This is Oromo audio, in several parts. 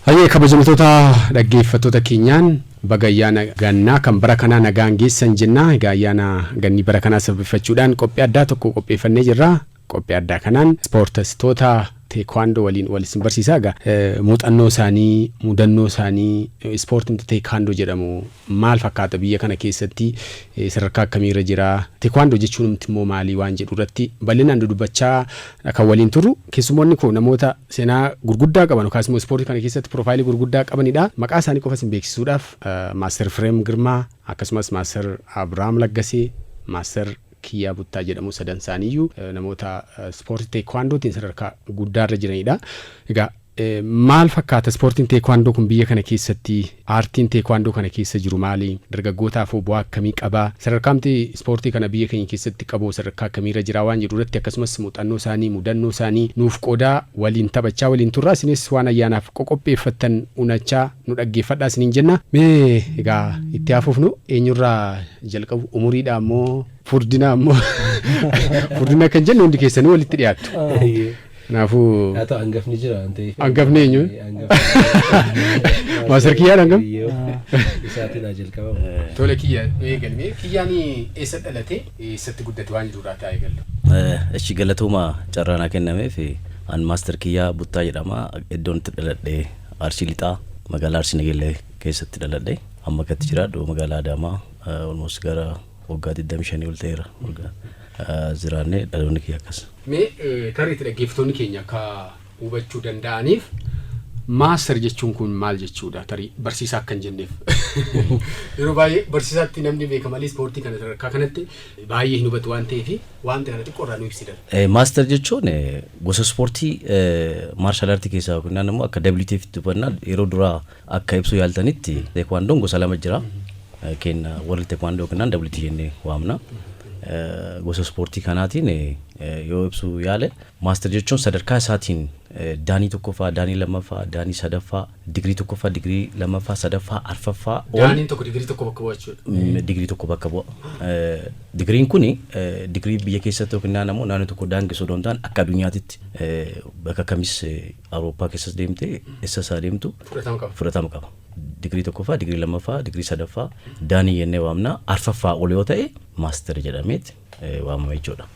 Hayyee, kabajamtoota dhaggeeffattoota keenyaan, baga ayyaana gannaa kan bara kanaa nagaan geessan jenna. Egaa ayyaana gannii bara kanaa sababeeffachuudhaan qophii addaa tokko qopheeffannee jirra. Qophii addaa kanaan ispoortistoota teekwaandoo waliin wal isin barsiisa. Egaa muuxannoo isaanii, mudannoo isaanii, ispoortiin teekwaandoo jedhamu maal fakkaata, biyya kana keessatti sadarkaa akkamiirra jira, teekwaandoo jechuun immoo maalii waan jedhu irratti bal'inaan dudubbachaa kan waliin turru. Keessumoonni koo namoota seenaa gurguddaa qaban yookaas immoo ispoortii kana keessatti profileii gurguddaa qabanidha. Maqaa isaanii qofa isin beeksisuudhaaf, Master Fireem Girmaa, akkasumas Master Abiraam Laggasee, Master Kiyyaa Buttaa jedhamu. Sadan isaaniiyyuu namoota ispoortii teekwaandootiin sadarkaa guddaarra jiranidha. Egaa maal fakkaata ispoortiin teekwaandoo kun biyya kana keessatti? Aartiin teekwaandoo kana keessa jiru maali? Dargaggootaaf bu'aa akkamii qaba? Sadarkaamti ispoortii kana biyya keenya keessatti qabu sadarkaa akkamiirra jira waan jedhu irratti, akkasumas muuxannoo isaanii, mudannoo isaanii nuuf qoodaa waliin taphachaa waliin turraa. Isinis waan ayyaanaaf qoqopheeffattan unachaa nu dhaggeeffadhaa isiniin jenna. Mee egaa itti hafuufnu, eenyurraa jalqabu? Umuriidha ammoo furdina ammoo furdina kan jennu hundi keessanii walitti dhiyaattu. Kanaafuu Haa ta'u, hangafni jira waan ta'eef. Hangafni eenyu? Master Kiyyaan hangam? Isaatiin haa jalqabamu. Tole, Kiyya, nu eegalmee. Kiyyaan eessa dhalate, eessatti guddate waan jedhu irraa taa'ee eegallu. Echi, galatooma carraa naa kennameef. An Master Kiyyaa Buttaa jedhama. Iddoon itti dhaladhe Arsii Lixaa, magaalaa Arsii Nageellee keessatti dhaladhe. Amma akkatti jiraadhu magaalaa Adaamaa, almost gara waggaa 25 ol ta'eera. Waggaa jiraannee dhaloonni kiyya akkas. Mee tarii dhaggeeffattoonni keenya akka hubachuu danda'aniif, master jechuun kun maal jechuudha? Tarii barsiisaa akka hin jenneef. Yeroo baay'ee barsiisaatti namni beeka malee ispoortii kana sadarkaa kanatti baay'ee hin hubatu waan ta'eef, wanta kana xiqqoo irraa nu ibsi. Master jechuun gosa ispoortii martial artii keessaa yookiin immoo akka WTF tti hubannaa yeroo duraa akka ibsuu yaaltanitti, teekwaandoon gosa lama jira. Kenna warri teekwaandoo yookiin WT jennee waamna. Gosa ispoortii kanaatiin yoo ibsuu yaale, master jechuun sadarkaa isaatiin daanii tokkoffaa, daanii lammaffaa, daanii sadaffaa, digirii tokkoffaa, digirii lammaffaa, sadaffaa, arfaffaa ol. Daaniin tokko digirii tokko bakka bu'a jechuudha. Digirii tokko bakka bu'a. Digiriin kuni digirii biyya keessatti yookiin naannoo naannoo tokko daangessu osoo hin taane, akka addunyaatitti bakka kamis, Awurooppaa keessas deemte, eessa isaa deemtu fudhatama qaba. Fudhatama qaba. Digirii tokkoffaa, digirii lammaffaa, digirii sadaffaa daanii jennee waamna. Arfaffaa ol yoo ta'e master jedhameet waamama jechuudha.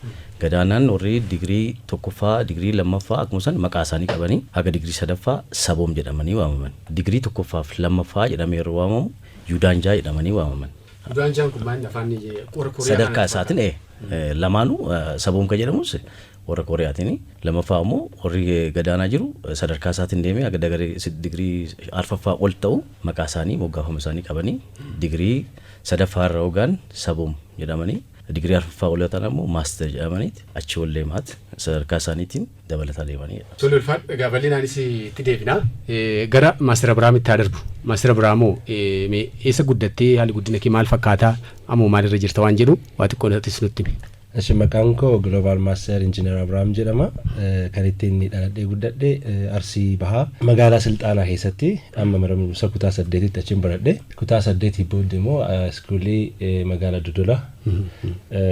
Gadaanaan warri digirii tokkoffaa, digirii lammaffaa akkuma san maqaa isaanii qabanii haga digirii sadaffaa saboom jedhamanii waamaman. Digirii tokkoffaa fi lammaffaa jedhamee yeroo waamamu yudaanjaa jedhamanii waamaman. Yudaanjaan kun maal, afaan warra Kooriyaa? Sadarkaa isaatiin lamaanuu saboom kan jedhamus warra Kooriyaatiin, lammaffaa immoo warri gadaanaa jiru sadarkaa isaatiin deemee haga digirii arfaffaa ol ta'u maqaa isaanii moggaafama isaanii qabanii, digirii sadaffaa irra hoogaan saboom jedhamanii, digirii arfaffaa ol yoo ta'an ammoo master jedhamaniiti achi ol deemaat sadarkaa isaaniitiin dabalataa deemanii. Tole, ulfaadhu. Egaa bal'inaanis itti deebina. Gara Master Abiraamitti haa darbu. Master Abiraamoo, mee eessa guddattee, haalli guddina kee maal fakkaataa, ammoo maalirra jirta waan jedhu waa xiqqoo nutti himi. Eshi, maqaan koo Global Master Engineer Abrahaam jedhama. Kan ittiin dhaladhee guddadhe Arsii Bahaa, magaalaa Silxaanaa keessatti. Amma mana barumsa kutaa saddeetitti achiin baradhe. Kutaa saddeetii booddee immoo schoolii magaalaa Dodolaa,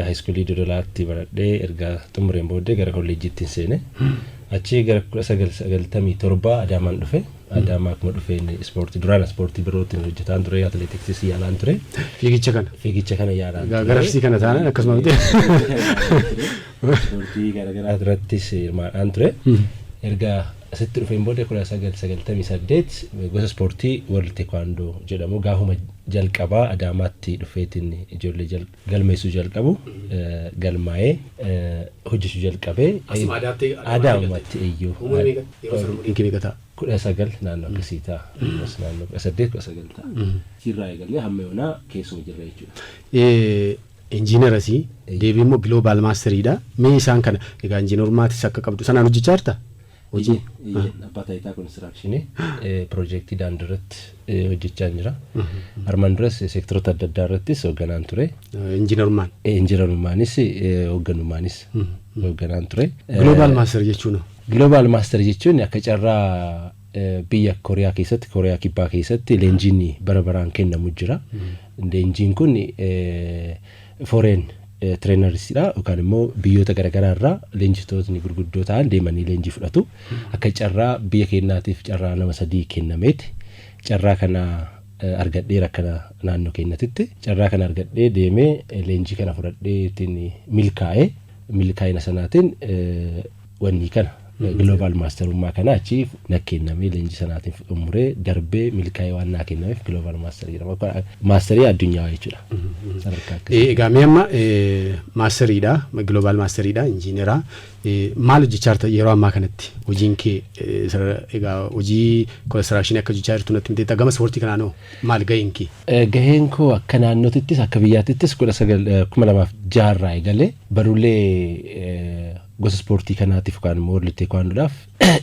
high schoolii Dodolaatti baradhee erga xumureen booddee gara kolleejjiitti seene. Achii gara 1997 Adaamaan dhufe. Adaamaa akkuma dhufeen ispoortii, duraan ispoortii birootiin hojjetaan ture, atileetiksii yaalaan ture. Fiigicha kana. Fiigicha kana yaalaan ture. Gara Arsii kana taanaan akkasuma miti. Ispoortii garaagaraa irrattis hirmaadhaan ture. Erga asitti dhufeen booda 1998 gosa ispoortii World Taekwondo jedhamu gaafuma jalqabaa Adaamaatti dhufeetiin ijoollee galmeessuu jalqabu galmaa'ee hojjechuu jalqabee. Asuma Adaatti? Adaamatti, eeyyuu. Umurii meeqa? Yeroo sana umuriin kee meeqa ta'a? 19 naannoo akkasii ta'a. Naannoo 18, 19 ta'a. Achirraa eegalee hamma yoonaa keessuma jirra jechuudha. Injiinarasii deebii immoo Global Masteriidha. Mee isaan kana, egaa injiinarummaatis akka qabdu sanaan hojjechaa jirta? Hojii? Abbaa taayitaa constructionii piroojeektii daandii irratti hojjechaa jira. Armaan duras seektaroota adda addaa irrattis hoogganaan ture. Injiinarummaan? Injiinarummaanis hoogganummaanis hoogganaan ture. Global Master jechuun? Global Master jechuun akka carraa biyya Kooriyaa keessatti, Kooriyaa Kibbaa keessatti leenjiin bara baraan kennamu jira. Leenjiin kun foreign Trainersidha yookaan immoo biyyoota garaagaraa irraa leenjistootni gurguddoo ta'an deemanii leenjii fudhatu. Akka carraa biyya keenyaatiif carraa nama sadii kennameeti. Carraa kana argadheera akkana naannoo keenyatitti. Carraa kana argadhee deemee leenjii kana fudhadhee ittiin milkaa'ee, milkaa'ina sanaatiin wanni kana global masterummaa kana achi na kennamee, leenjii sanaatiin xumuree darbee milkaa'ee waan naa kennameef global masterii jedhama. Masterii addunyaa jechuudha. Sadarkaa akkasii. Egaa mee amma masteriidha, global masteriidha, injiineraa. Maal hojjechaa jirta yeroo ammaa kanatti? Hojiin kee egaa hojii constructionii akka hojjechaa jirtu natti himteetta. Gama ispoortii kanaan hoo maal gaheen kee? Gaheen koo akka naannootittis akka biyyaatittis 2006rraa eegalee baruulee gosa ispoortii kanaatiif yookaan immoo World Taekwondoodhaaf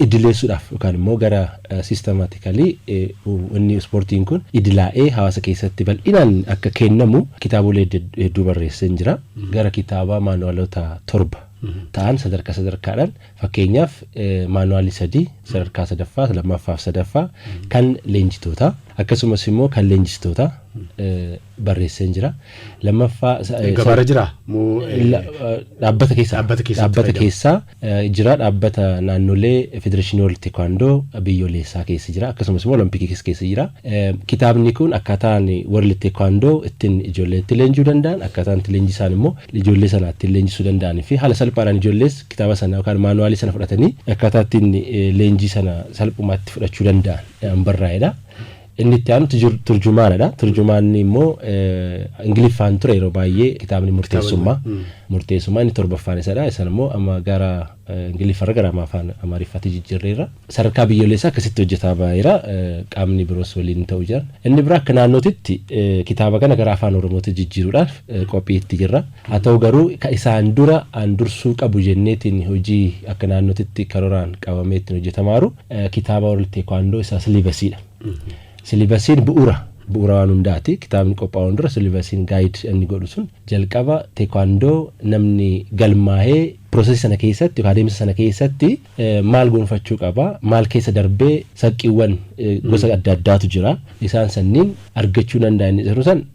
idileessuudhaaf yookaan immoo gara systematically inni ispoortiin kun idilaa'ee hawaasa keessatti bal'inaan akka kennamu kitaabolee hedduu barreessee jira. Gara kitaaba manualota torba ta'an sadarkaa sadarkaadhaan, fakkeenyaaf manualii sadii sadarkaa sadaffaa, lammaffaa fi sadaffaa kan leenjitoota, akkasumas immoo kan leenjistoota barreessee jira. Lammaffaa Gabaarra jira moo? Dhaabbata keessaa. Dhaabbata keessatti Dhaabbata fayyadamu. Keessaa jira, dhaabbata naannolee federeeshinii World Taekwondo biyyoolessaa keessa jira, akkasumas immoo olompikii keessa jira. Kitaabni kun akkaataan World Taekwondo ittiin ijoollee itti leenjuu danda'an, akkaataan itti leenjii isaan immoo ijoollee sana ittiin leenjisuu danda'anii fi haala salphaadhaan ijoollees kitaaba sana yookaan manualii sana fudhatanii akkaataa ittiin leenjii sana salphumatti fudhachuu danda'an barraa'edha. Inni itti aanu turjumaanadha. Turjumaanni immoo Ingiliffaan ture yeroo baay'ee kitaabni murteessummaa. Murteessummaa inni torbaffaan isadha. Isaan immoo amma gara Ingiliffarra gara afaan Amaariffaatti jijjiirreerra. Sadarkaa biyyoolessaa akkasitti hojjetaa baay'eera. Qaamni biroos waliin ta'u jira. Inni biraa akka naannootitti kitaaba kana gara afaan Oromootti jijjiiruudhaaf qophii itti jirra. Haa ta'u garuu ka isaan dura aan dursuu qabu jenneetiin hojii akka naannootitti karooraan qabamee ittiin hojjetamaaru kitaaba World Taekwondo isa syllabusiidha. Syllabusiin bu'uura waan hundaati. Kitaabni qophaa'uun dura syllabusiin guide inni godhu sun jalqaba teekwaandoo namni galmaa'ee processii sana keessatti yookaan adeemsa sana keessatti maal gonfachuu qaba, maal keessa darbee, saqqiiwwan gosa adda addaatu jira. Isaan sanniin argachuu danda'an jedhu san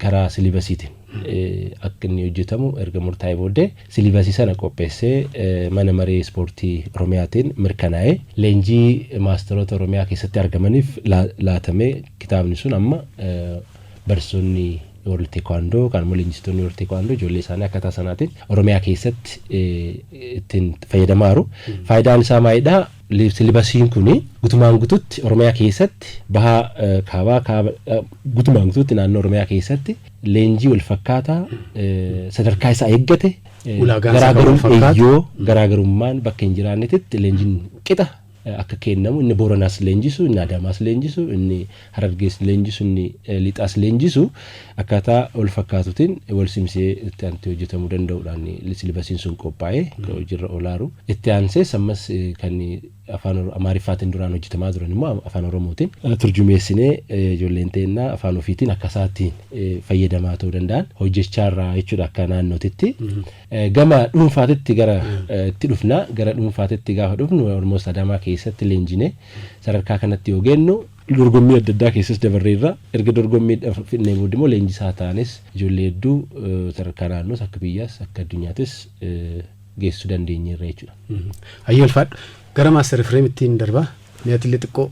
karaa syllabusiitiin akka inni hojjetamu erga murtaa'ee booddee syllabusii sana qopheessee mana maree ispoortii Oromiyaatiin mirkanaa'ee leenjii masteroota Oromiyaa keessatti argamaniif laatamee, kitaabni sun amma barsiisonni World Taekwondo yookaan immoo leenjistoonni World Taekwondo ijoollee isaanii akkaataa sanaatiin Oromiyaa keessatti ittiin fayyadamaaru. Faayidaan isaa maalidhaa? Syllabusiin kuni gutumaan gututti Oromiyaa keessatti bahaa, kaabaa, kaaba, gutumaan gututti naannoo Oromiyaa keessatti leenjii wal fakkaataa sadarkaa isaa eeggate Ulaagaan isaa kan wal fakkaatu. Eeyyoo, garaagarummaan bakka hin jiraannetti leenjiin qixa akka kennamu, inni Booranaas leenjisu, inni Adaamaas leenjisu, inni Harargees leenjisu, inni Lixaas leenjisu akkaataa wal fakkaatutiin wal simsee itti aantee hojjetamuu danda'uudhaan syllabusiin sun qophaa'ee kan hojiirra oolaaru. Itti aansees ammas kan afaan Amaariffaatiin duraan hojjetamaa turan immoo afaan Oromootiin turjumeessinee ijoolleen teennaa afaan ofiitiin akka isaattiin fayyadamaa ta'uu danda'an hojjechaa irraa jechuudha akka naannootitti. Gama dhuunfaatitti gara itti dhufna. Gara dhuunfaatitti gaafa dhufnu, almost Adaamaa keessatti leenjine sadarkaa kanatti yoo geennu, dorgommii adda addaa keessas dabarreerra. Erga dorgommii fidnee booda immoo leenjisaa ta'anis ijoollee hedduu sadarkaa naannoos, akka biyyaas, akka addunyaattis geessisuu dandeenyeerra jechuudha. Hayyee, ulfaadhu. Gara Master Fireem ittiin darbaa. Mi'aatillee xiqqoo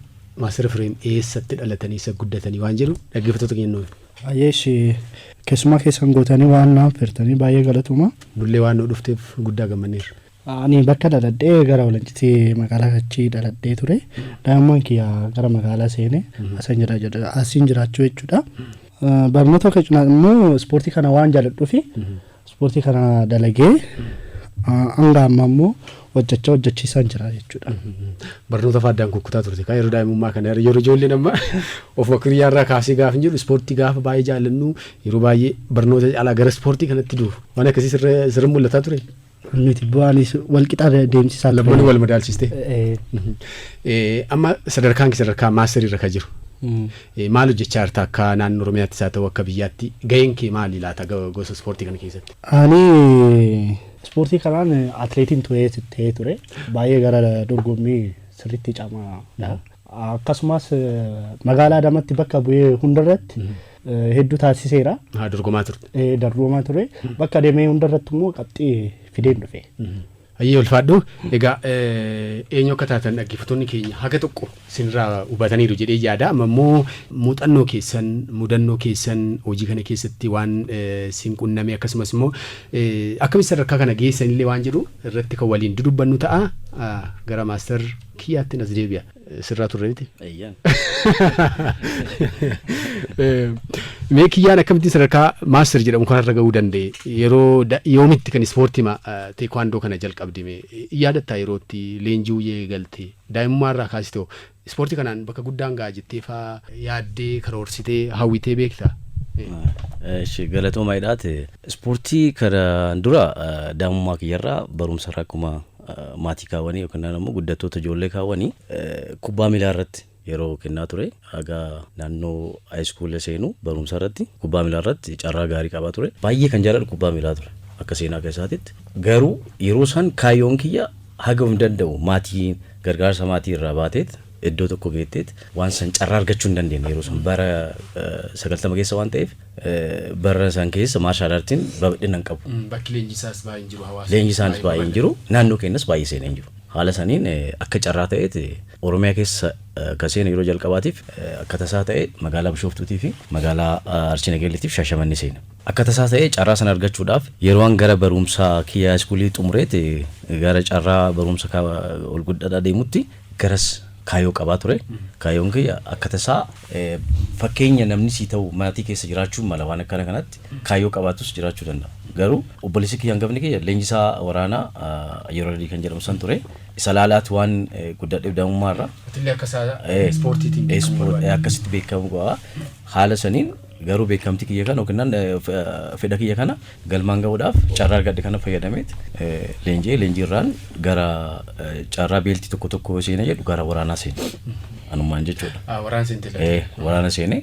Master Fireem eessatti dhalatanii isa guddatanii waan jedhu dhaggeeffattoota keenya nuuf. Baay'ee ishee keessumaa keessan gootanii waan naaf firtanii baay'ee galatuma. Nullee waan nu dhufteef guddaa gammanneerra. Ani bakka dhaladhee gara Walancitii magaalaa Kachii dhaladhee ture. Daa'imman kiyya gara magaalaa seene asiin jiraachuu jechuudha. Barnoota cinaa immoo ispoortii kana waan jaaladhuufi ispoortii kana dalagee hanga ammaa immoo hojjechaa hojjechiisaan jira jechuudha. Barnoota faaddaan kukkutaa turte kan yeroo daa'imummaa kana, yeroo ijoolleen amma ofuma kiriyyaarraa kaasee gaafa hin jedhu, ispoortii gaafa baay'ee jaallannu yeroo baay'ee barnoota caalaa gara ispoortii kanatti duuf waan akkasii sirra mul'ataa ture. Miti, bu'aanis wal qixa deemsisaa ture. Lammanuu wal madaalchiste. Amma sadarkaan kee sadarkaa masterii irra kan jiru. Maal hojjechaa jirta? Akka naannoo Oromiyaattis haa ta'u akka biyyaatti gaheen kee maali laata gosa ispoortii kana keessatti? Ani ispoortii kanaan atileetiin ta'ee ture. Baay'ee gara dorgommii sirriitti camaadha. Akkasumas magaalaa Adaamaatti bakka bu'ee hundarratti Hedduu taasiseera. Haa, dorgomaa turte. Dorgomaa ture. Bakka deemee hundarratti immoo qabxii fideen dhufe. Ayyee, ulfaadhu. Egaa eenyu akka taatan dhaggeeffattoonni keenya haga tokko sinirraa hubataniiru jedhee yaada. Amma immoo muuxannoo keessan, mudannoo keessan hojii kana keessatti waan sin qunname, akkasumas immoo akkamitti sadarkaa kana geessan illee waan jedhu irratti kan waliin dudubbannu ta'a. Gara Master Kiyyaatti as deebi'a. Sirraa turre miti? Eeyyaan. Mee Kiyyaan akkamittiin sadarkaa master jedhamu kanarra gahuu danda'e? Yeroo yoomitti kan ispoortii teekwaandoo kana jalqabde? Mee yaadattaa yeroo itti leenji'uu eegalte? Daa'imummaa irraa kaasitee ispoortii kanaan bakka guddaan ga'a jettee faa yaaddee, karoorsitee, hawwitee beektaa? Eshi, galatoomaa hidhaate. Ispoortii kana dura daa'imummaa kiyyarraa barumsa irraa akkuma maatii kaawwanii yookaan immoo guddattoota ijoollee kaawwanii kubbaa miilaa irratti yeroo kennaa ture. Haga naannoo high school seenu barumsa irratti, kubbaa miilaa irratti carraa gaarii qabaa ture. Baay'ee kan jaalladhu kubbaa miilaa ture akka seenaa keessaatitti. Garuu yeroo san kaayyoon kiyya haga hin danda'u maatii gargaarsa maatii irraa baateet iddoo tokko geetteet waan san carraa argachuu hin dandeenye. Yeroo san bara 90 keessa waan ta'eef, bara san keessa martial artiin babal'ina hin qabu. Bakki leenjisaas baay'ee hin jiru hawaasa. Leenjisaanis baay'ee hin jiru, naannoo keenyas baay'ee seenee hin jiru. Haala saniin akka carraa ta'eet Oromiyaa keessa ka seene yeroo jalqabaatiif akka tasaa ta'e magaalaa Bishooftuutii fi magaalaa Arsii Nageelliitiif Shaashamannee seene. Akka tasaa ta'e carraa sana argachuudhaaf yeroo an gara barumsa kiyya schoolii xumureet gara carraa barumsa ol guddaadhaa deemutti garas kaayyoo qabaa ture. Kaayyoon kiyya akka tasaa fakkeenya namni sii ta'u maatii keessa jiraachuun mala, waan akkana kanatti kaayyoo qabaatus jiraachuu danda'a. Garuu obboleessi kiyya hangafni kiyya leenjisaa waraanaa yeroo adii kan jedhamu san ture. Isa laalaatu waan guddadheef daa'imummaa irraa. Atillee akka isaa ispoortiitiin beekamuu barbaadde. Akkasitti beekamu qaba. Haala saniin garuu beekamtii kiyya kana yookiin fedha kiyya kana galmaan gahuudhaaf carraa argadhe kana fayyadameet leenji'ee, leenjiirraan gara carraa beltii tokko tokko seena jedhu gara waraanaa seene. Anumaan jechuudha. Waraana seente. Waraana seene.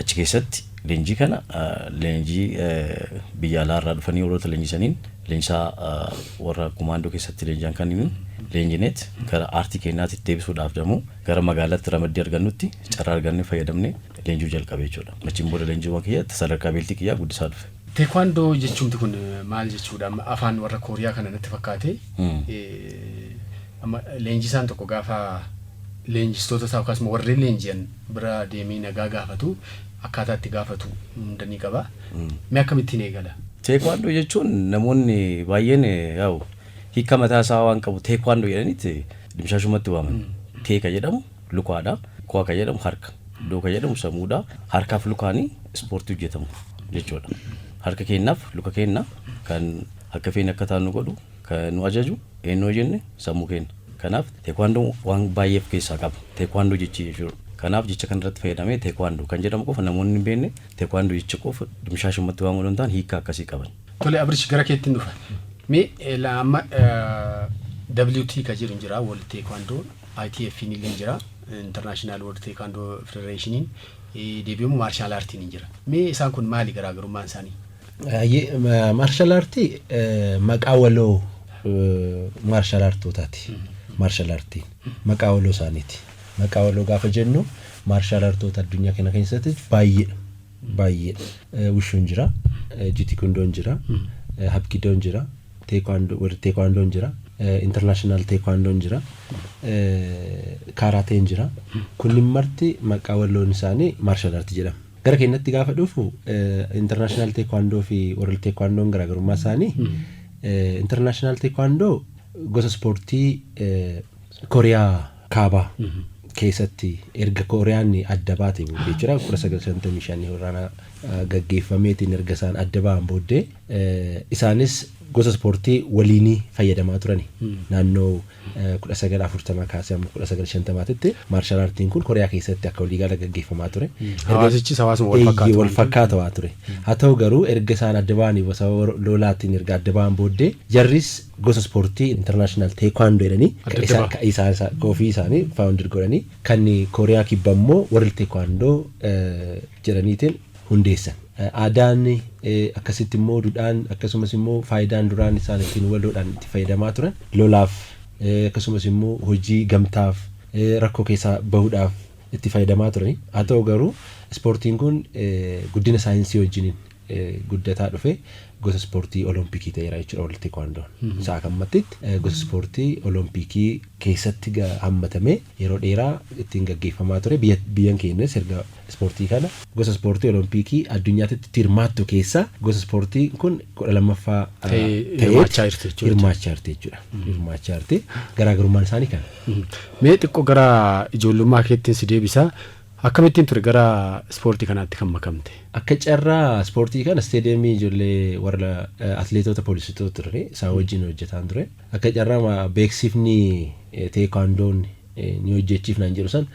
Achi keessatti leenjii kana leenjii biyya alaarraa dhufanii warroota leenjisaniin, leenjisaa warra kumaandoo keessatti leenji'an kan leenjineet gara aartii keenyaatti deebisuudhaaf dammoo gara magaalaatti ramaddii argannutti carraa argannee fayyadamnee leenjuu jalqabe jechuudha. Achiin booda leenjiiwwan kiyya sadarkaa beltii kiyyaa guddisaa dhufe. Teekwaandoo jechuumti kun maal jechuudha? Afaan warra Kooriyaa kana natti fakkaate. Amma leenjisaan tokko gaafa leenjistoota isaa akkasuma warreen leenji'an bira deemee nagaa gaafatu, akkaataa itti gaafatu hunda ni qaba. Mee akkamittiin eegala? Teekwaandoo jechuun namoonni baay'een yaa'u hiika mataa isaa waan qabu teekwaandoo jedhanitti dimshaashumatti waaman. Tee ka jedhamu lukaadha. Kuwaa ka jedhamu harka. Doo ka jedhamu sammuudha. Harkaaf lukaanii ispoortii hojjetamu jechuudha. Harka keenyaaf luka keenya kan akka feene akka taanu godhu, kan nu ajaju eenyu jenne, sammuu keenya. Kanaaf teekwaandoo waan baay'ee of keessaa qaba. Teekwaandoo jechi jechuudha. Kanaaf jecha kanarratti fayyadamee teekwaandoo kan jedhamu qofa namoonni hin beekne teekwaandoo jecha qofa dimshaashumatti waamuu danda'an hiika akkasii qaban. Tole, Abrish, gara keettiin dhufa. Mee amma WT ka jedhu jira, World Taekwondo, ITF illee jira, International World Taekwondo Federationiin, deebi'uun martial artiin jira. Mee isaan kun maali garaagarummaan isaanii? Martial artii maqaa waloo martial artootaati. Martial artiin maqaa waloo isaaniiti. Maqaa waloo gaafa jennu martial artoota addunyaa kana keessatti baay'eedha. Baay'eedha. Wushuun jira, Jeet Kundoon jira, Hapkidoon jira, warri teekwaandoon jira, international teekwaandoon jira, kaaraateen jira. Kunniin marti maqaa waloon isaanii martial artii jedhama. Gara keenyatti gaafa dhufu international teekwaandoo fi world teekwaandoon garaagarummaa isaanii, international teekwaandoo gosa ispoortii Kooriyaa Kaabaa keessatti erga Kooriyaan adda baate booddee jechuudha, 1955 waraana gaggeeffameetiin erga isaan adda ba'an booddee isaanis gosa ispoortii waliinii fayyadamaa turani. Naannoo 1940 kaasee amma 1950tti martial artiin kun Kooriyaa keessatti akka waliigala gaggeeffamaa ture. Hawaasichis hawaasuma wal fakkaatu. Wal fakkaata ture. Haa ta'u garuu erga isaan adda ba'anii, sababa lolaatiin erga adda ba'an booddee, jarris gosa ispoortii international teekwaandoo jedhanii ofii isaanii found godhanii, kan Kooriyaa Kibbaa immoo World Teekwaandoo jedhaniitiin hundeessan. Aadaan akkasitti immoo duudhaan, akkasumas immoo faayidaan duraan isaan ittiin waloodhaan itti fayyadamaa turan lolaaf, akkasumas immoo hojii gamtaaf, rakkoo keessaa bahuudhaaf itti fayyadamaa turani. Haa ta'u garuu Ispoortiin kun guddina saayinsii wajjiniin guddataa dhufe, gosa ispoortii olompikii ta'eera jechuudha World Taekwondoon. Isaa kammattitti gosa ispoortii olompikii keessatti hammatamee yeroo dheeraa ittiin gaggeeffamaa ture. Biyyan keenyas erga ispoortii kana gosa ispoortii olompikii addunyaatti itti hirmaattu keessaa gosa ispoortii kun 12ffaa hirmaachaa jirti jechuudha. Hirmaachaa jirti jechuudha. Hirmaachaa jirti. Garaagarummaan isaanii kana. Mee xiqqoo gara ijoollummaa keettiin si deebisa. Akkamittiin ture gara ispoortii kanaatti kan makamte? Akka carraa ispoortii kana isteediyeemii ijoollee warra atleetota poolisitoota ture, isaan wajjin hojjetaan ture. Akka carraa beeksifni teekwaandoon ni hojjechiifnaan jedhu san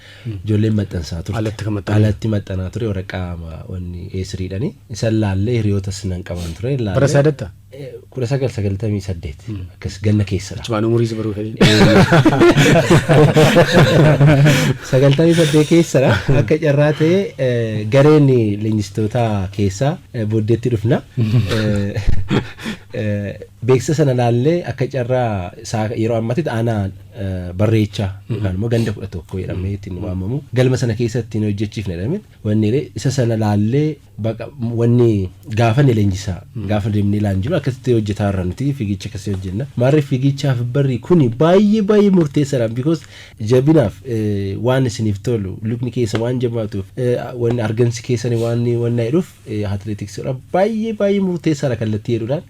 ijoolleen maxxansaa turte. Alatti kan maxxanaa? Alatti maxxanaa ture, waraqaa wanni A3dhani. Isan laallee hiriyootas nan qaban ture. Bara saadatta? 1998 akkas ganna keessadha. Achumaan umurii si baruu fedhin. 98 keessadha. Akka carraa ta'e gareen leenjistoota keessaa booddeetti dhufna. Beeksisa sana laallee akka carraa yeroo ammaatti aanaa Barreechaa yookaan immoo ganda 11 jedhamee ittiin waamamu galma sana keessatti ni hojjechiifna jedhame. Wanni isa sana laallee baqa wanni gaafa ni leenjisaa gaafa deemnee ilaalan akkasitti hojjetaa irra nuti fiigicha akkasii hojjenna. Maarree fiigichaaf barri kuni baay'ee baay'ee murteessaadha, because jabinaaf waan isiniif tolu, lukni keessa waan jabaatuuf, wanni argansi keessani waan wanna jedhuuf, atileetiksiidha baay'ee baay'ee murteessaadha kallattii jedhuudhaan.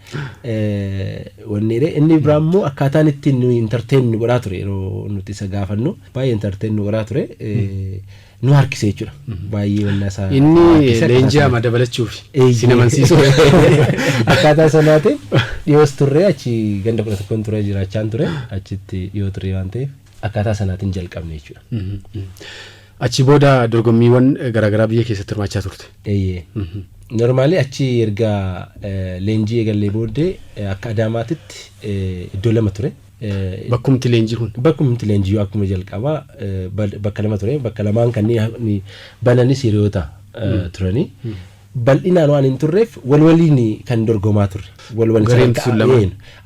Wanni inni biraa immoo akkaataan ittiin nu entertain nu godhaa ture, yeroo nuti isa gaafannu baay'ee entertain nu godhaa ture, nu harkise jechuudha. Baay'ee wanna isaa Inni leenjii ama dabalachuuf si amansiisu. Akkaataa sanaatiin dhiyoos turre, achi ganda 11n ture jiraachaan ture, achitti dhiyoo ture waan ta'eef akkaataa sanaatiin jalqabne jechuudha. Achi booda dorgommiiwwan garaagaraa biyya keessatti hirmaachaa turte. Eeyyee. Normally achi erga leenjii eegallee booddee akka Adaamaatitti iddoo lama ture. Bakkumti leenjii kun. Bakkumti leenjii akkuma jalqabaa bakka lama ture. Bakka lamaan kanneen bananis hiriyoota turanii. Bal'inaan waan hin turreef wal waliin kan dorgomaa turre. Wal waliin. Gareen sun lama.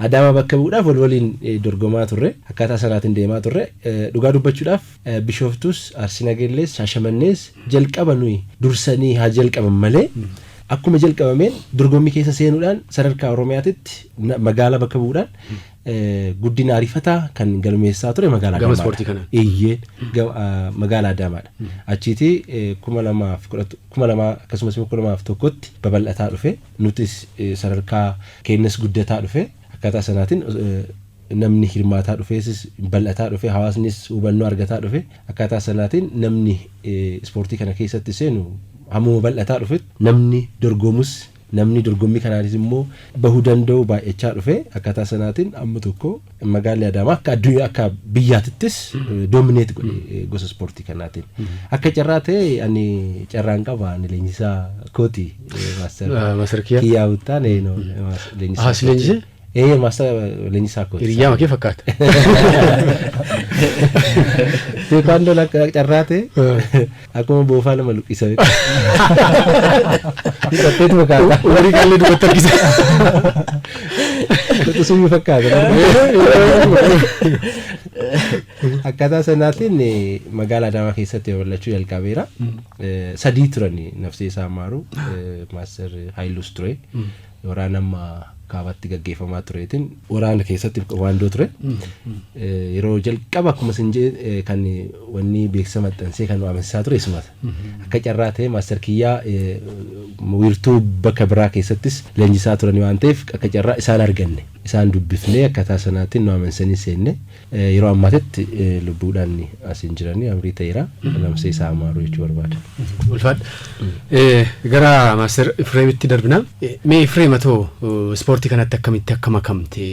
Adaamaa bakka bu'uudhaaf wal waliin dorgomaa turre. Akkaataa sanaatiin deemaa turre. Dhugaa dubbachuudhaaf Bishooftus, Arsii Nagellees, Shaashamannees jalqaba nuyi dursanii haa jalqaban malee akkuma jalqabameen dorgommii keessa seenuudhaan sadarkaa Oromiyaatitti magaalaa bakka bu'uudhaan guddina ariifataa kan galmeessaa ture magaalaa Gama Adaamaadha. ispoortii kanaan. Eeyyee, magaalaa Adaamaadha. Achiiti 2010, 2000 akkasumas immoo 2001tti babal'ataa dhufe, nutis sadarkaa keenyas guddataa dhufe. Akkaataa sanaatiin namni hirmaataa dhufeesis bal'ataa dhufe, hawaasnis hubannoo argataa dhufe. Akkaataa sanaatiin namni ispoortii kana keessatti seenu hammuma bal'ataa dhufe, namni dorgomus, namni dorgommii kanaanis immoo bahuu danda'u baay'achaa dhufe. Akkaataa sanaatiin amma tokko magaalli Adaamaa akka addunyaa, akka biyyaatittis dominate godhe gosa ispoortii kanaatiin. Akka carraa ta'e ani carraan qaba, ani leenjisaa kooti, master Master Kiyyaa. Kiyyaa Buttaan leenjisaa. Ah, si leenjisee? Ee, master leenjisaa kooti. Hiriyyaa makee fakkaata. Teekwaandoon akka carraa ta'e akkuma boofaa nama luqqisa. Hidhatteetu fakkaata. Umurii kaallee dubbatti harkisa. Quxisuu fakkaata. Akkaataa sanaatiin magaalaa Adaamaa keessatti babal'achuu jalqabeera. Sadii turani, nafsee isaa maaru, master Haayiluus ture. Waraana amma kaabatti gaggeeffamaa tureetiin waraana keessatti waandoo ture. Yeroo jalqaba akkuma isin jee kan wanni beeksisa maxxansee kan nu amansiisaa ture isumata. Akka carraa ta'e master Kiyyaa wiirtuu bakka biraa keessattis leenjisaa turani waan ta'eef akka carraa isaan arganne. Isaan dubbifnee akkaataa sanaatiin nu amansanii seenne. Yeroo ammaatitti lubbuudhaan asiin jiranii amrii ta'eera. Lamsee isaa maaruu jechuu barbaada. Ulfaadha. Gara Master Ifreemitti darbina. Mee Ifreem, atoo ispoortii kanatti akkamitti akka makamte,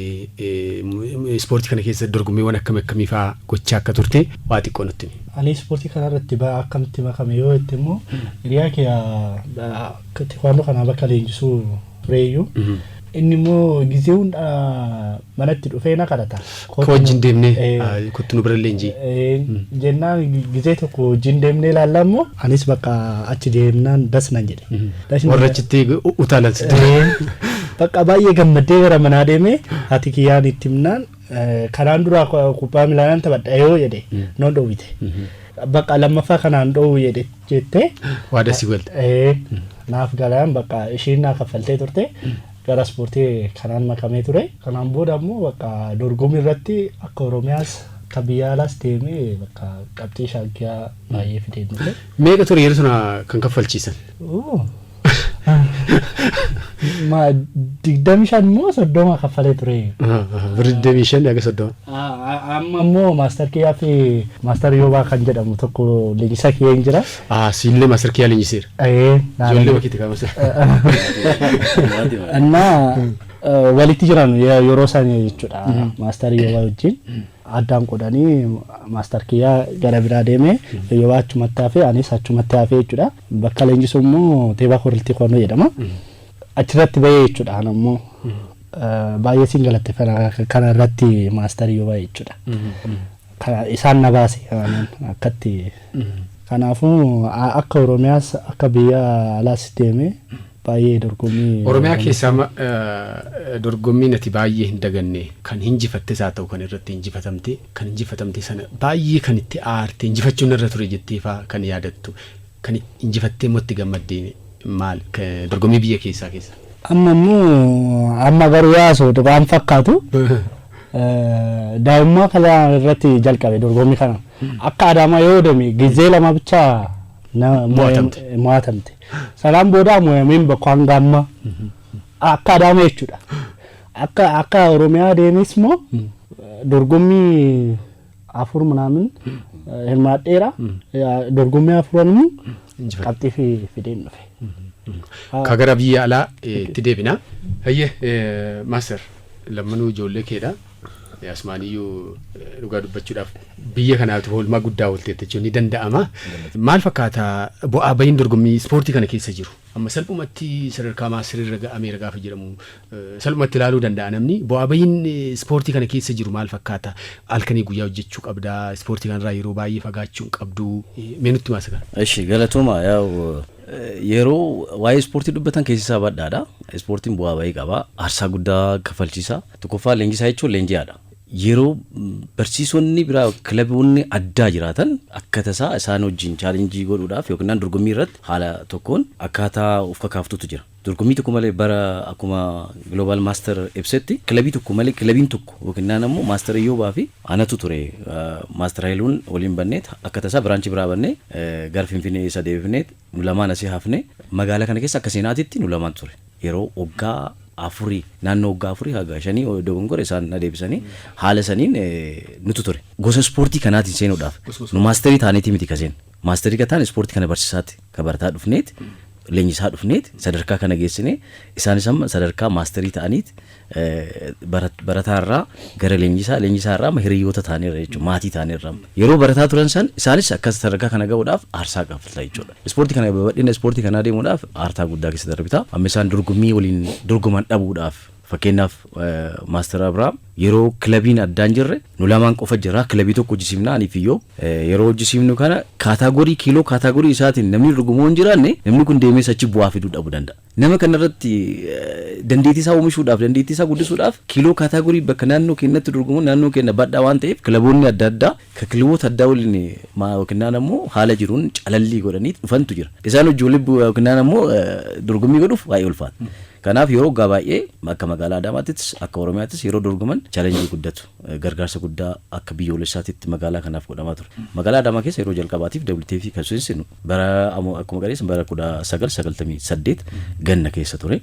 ispoortii kana keessa dorgommiiwwan akkamii akkamii fa'aa gochaa akka turte waa xiqqoo nutti himi. Ani ispoortii kana irratti akkamitti makame yoo jette immoo, hiriyaa kee teekwaandoo kanaa bakka leenjisuu tureeyyuu, inni immoo gizee hunda manatti dhufee na kadhata. Akka wajjin deemnee kottu nu bira leenjii. Jennaan gizee tokko wajjin deemnee ilaalla immoo anis bakka achi deemnaan das nan jedhe. Warra achitti utaalan sitti. Bakka baay'ee gammadee gara manaa deemee haati kiyyaan itti himnaan Kanaan dura kubbaa miilaan taphadha yoo jedhe noon dhoowwite. Bakka lammaffaa kanaan dhoowwu jedhe jettee. Waada si galte. Naaf galaan bakka ishiin naa kaffaltee turte. Gara ispoortii kanaan makamee ture. Kanaan booda immoo bakka dorgommii irratti akka Oromiyaas akka biyya alaas deemee bakka qabxii shaaggaa baay'ee fidee dhufe. Meeqa ture yeroo sana kan kaffalchiisan? Ma 25 immoo 30 kaffalee ture. Birri 25 haga 30. Amma immoo master kiyyaa fi master Yoobaa kan jedhamu tokko leenjisaa kiyya hin jira. Siillee master kiyyaa leenjiseera. Ijoollee bakkiitti kaa'amsa. Innaa walitti jiran yeroo sana jechuudha master Yoobaa wajjin. Addaan qoodanii master kiyyaa gara biraa deemee, Yoobaa achumatti hafee, anis achumatti hafee jechuudha. Bakka leenjisu immoo Teebaa Koroltii Koonoo jedhama. Achirratti bahee jechuudha. Ana immoo baay'ee siin galateeffadha kana irratti master Yoobaa jechuudha. Isaan na baase akkatti. Kanaafuu akka Oromiyaas akka biyya alaas deemee baay'ee dorgommii. Oromiyaa keessaa dorgommiin ati baay'ee hin daganne, kan hinjifattes haa ta'u kan irratti hinjifatamte, kan hinjifatamte sana baay'ee kan itti aarte, injifachuun irra ture jettee faa kan yaadattu, kan injifattee immoo itti gammaddee maal dorgommii biyya keessaa keessa? Amma immoo amma garuu yaasoo waan fakkaatu daa'imummaa kana irratti jalqabe dorgommii kana. Akka Adaamaa yoo deeme gizee lama bichaa Mo'atamte. Mo'atamte. Sanaan booda mo'ameen bakka hanga ammaa akka Adaamaa jechuudha. Akka Oromiyaa deemes immoo dorgommii afur ምናምን hirmaadheera. Dorgommii afuran immoo qabxii fideen dhufe. Ka gara biyya alaa itti deebina. Hayyee master, lammanuu ijoollee keedha. Asmaaniyyuu dhugaa dubbachuudhaaf biyya kanaaf oolmaa guddaa oolteetta jechuun ni danda'ama. Maal fakkaata bu'aa bahiin dorgommii ispoortii kana keessa jiru? Amma salphumatti sadarkaa masterirra ga'ameera gaafa jedhamu salphumatti ilaaluu danda'a namni. Bu'aa bahiin ispoortii kana keessa jiru maal fakkaata? Halkanii guyyaa hojjechuu qabdaa, ispoortii kanarraa yeroo baay'ee fagaachuu hin qabdu. Mee nutti maasa kana? Eshi, galatooma. Yaa'u yeroo waa'ee ispoortii dubbatan keessi isaa badhaadha. Ispoortiin bu'aa bahii qaba. Aarsaa guddaa kafalchiisa. Tokkoffaa leenjisaa jechuun leenji'aadha. Yeroo barsiisonni biraa kilaboonni addaa jiraatan akka tasaa isaan wajjin challenge godhuudhaaf yookiin dorgommii irratti haala tokkoon akkaataa of kakaaftutu jira. Dorgommii tokko malee bara akkuma Global Master ibsetti kilabii tokko malee, kilabiin tokko yookiin ammoo Master Iyyobaa fi anatu ture, Master Haayiluun waliin banneet akka tasaa branch biraa bannee gara Finfinnee isa deebifneet nu lamaan asii hafne. Magaalaa kana keessa akka seenaatitti nu lamaan ture. Yeroo waggaa 4, naannoo waggaa 4 haga 5 dogongore isaan na deebisanii haala saniin nutu ture. Gosa ispoortii kanaatiin seenuudhaaf nu masterii taaneetii miti kaseen. Masterii ka taane ispoortii kana barsiisaatti ka barataa dhufneet, leenjisaa dhufneet sadarkaa kana geessine. Isaanis amma sadarkaa masterii ta'aniit barataarraa gara leenjisaa, leenjisaarraa amma hiriyoota ta'aniirra jechuudha, maatii ta'aniirra. Yeroo barataa turan san isaanis akkas sadarkaa kana ga'uudhaaf aarsaa kaffalta jechuudha. Ispoortii kana, babal'ina ispoortii kanaa deemuudhaaf aarsaa guddaa keessa darbita. Amma isaan dorgommii waliin dorgoman dhabuudhaaf, fakkeenyaaf Master Abiraam yeroo kilabiin addaan jirre nu lamaan qofa jira, kilabii tokko hojjisiifna anii fi yoo yeroo hojjisiifnu kana category kiiloo category isaatiin namni dorgomuu hin jiraanne, namni kun deemee achi bu'aa fiduu dhabuu danda'a. Nama kanarratti dandeettii isaa oomishuudhaaf, dandeettii isaa guddisuudhaaf kiiloo category bakka naannoo keenyatti dorgomu, naannoo keenya badhaa waan ta'eef kilaboonni adda addaa ka kilaboota addaa waliin yookiin ammoo haala jiruun calallii godhanii dhufantu jira. Isaan hojii waliin yookiin ammoo dorgommii godhuuf baay'ee ulfaata. Kanaaf yeroo waggaa baay'ee akka magaalaa Adaamaattis akka Oromiyaattis yeroo dorgoman challenge guddatu, gargaarsa guddaa akka biyyoolessaatitti magaalaa kanaaf godhamaa ture. Magaalaa Adaamaa keessa yeroo jalqabaatiif WTF kan seensinu bara akkuma qabeessa bara 1998 ganna keessa ture.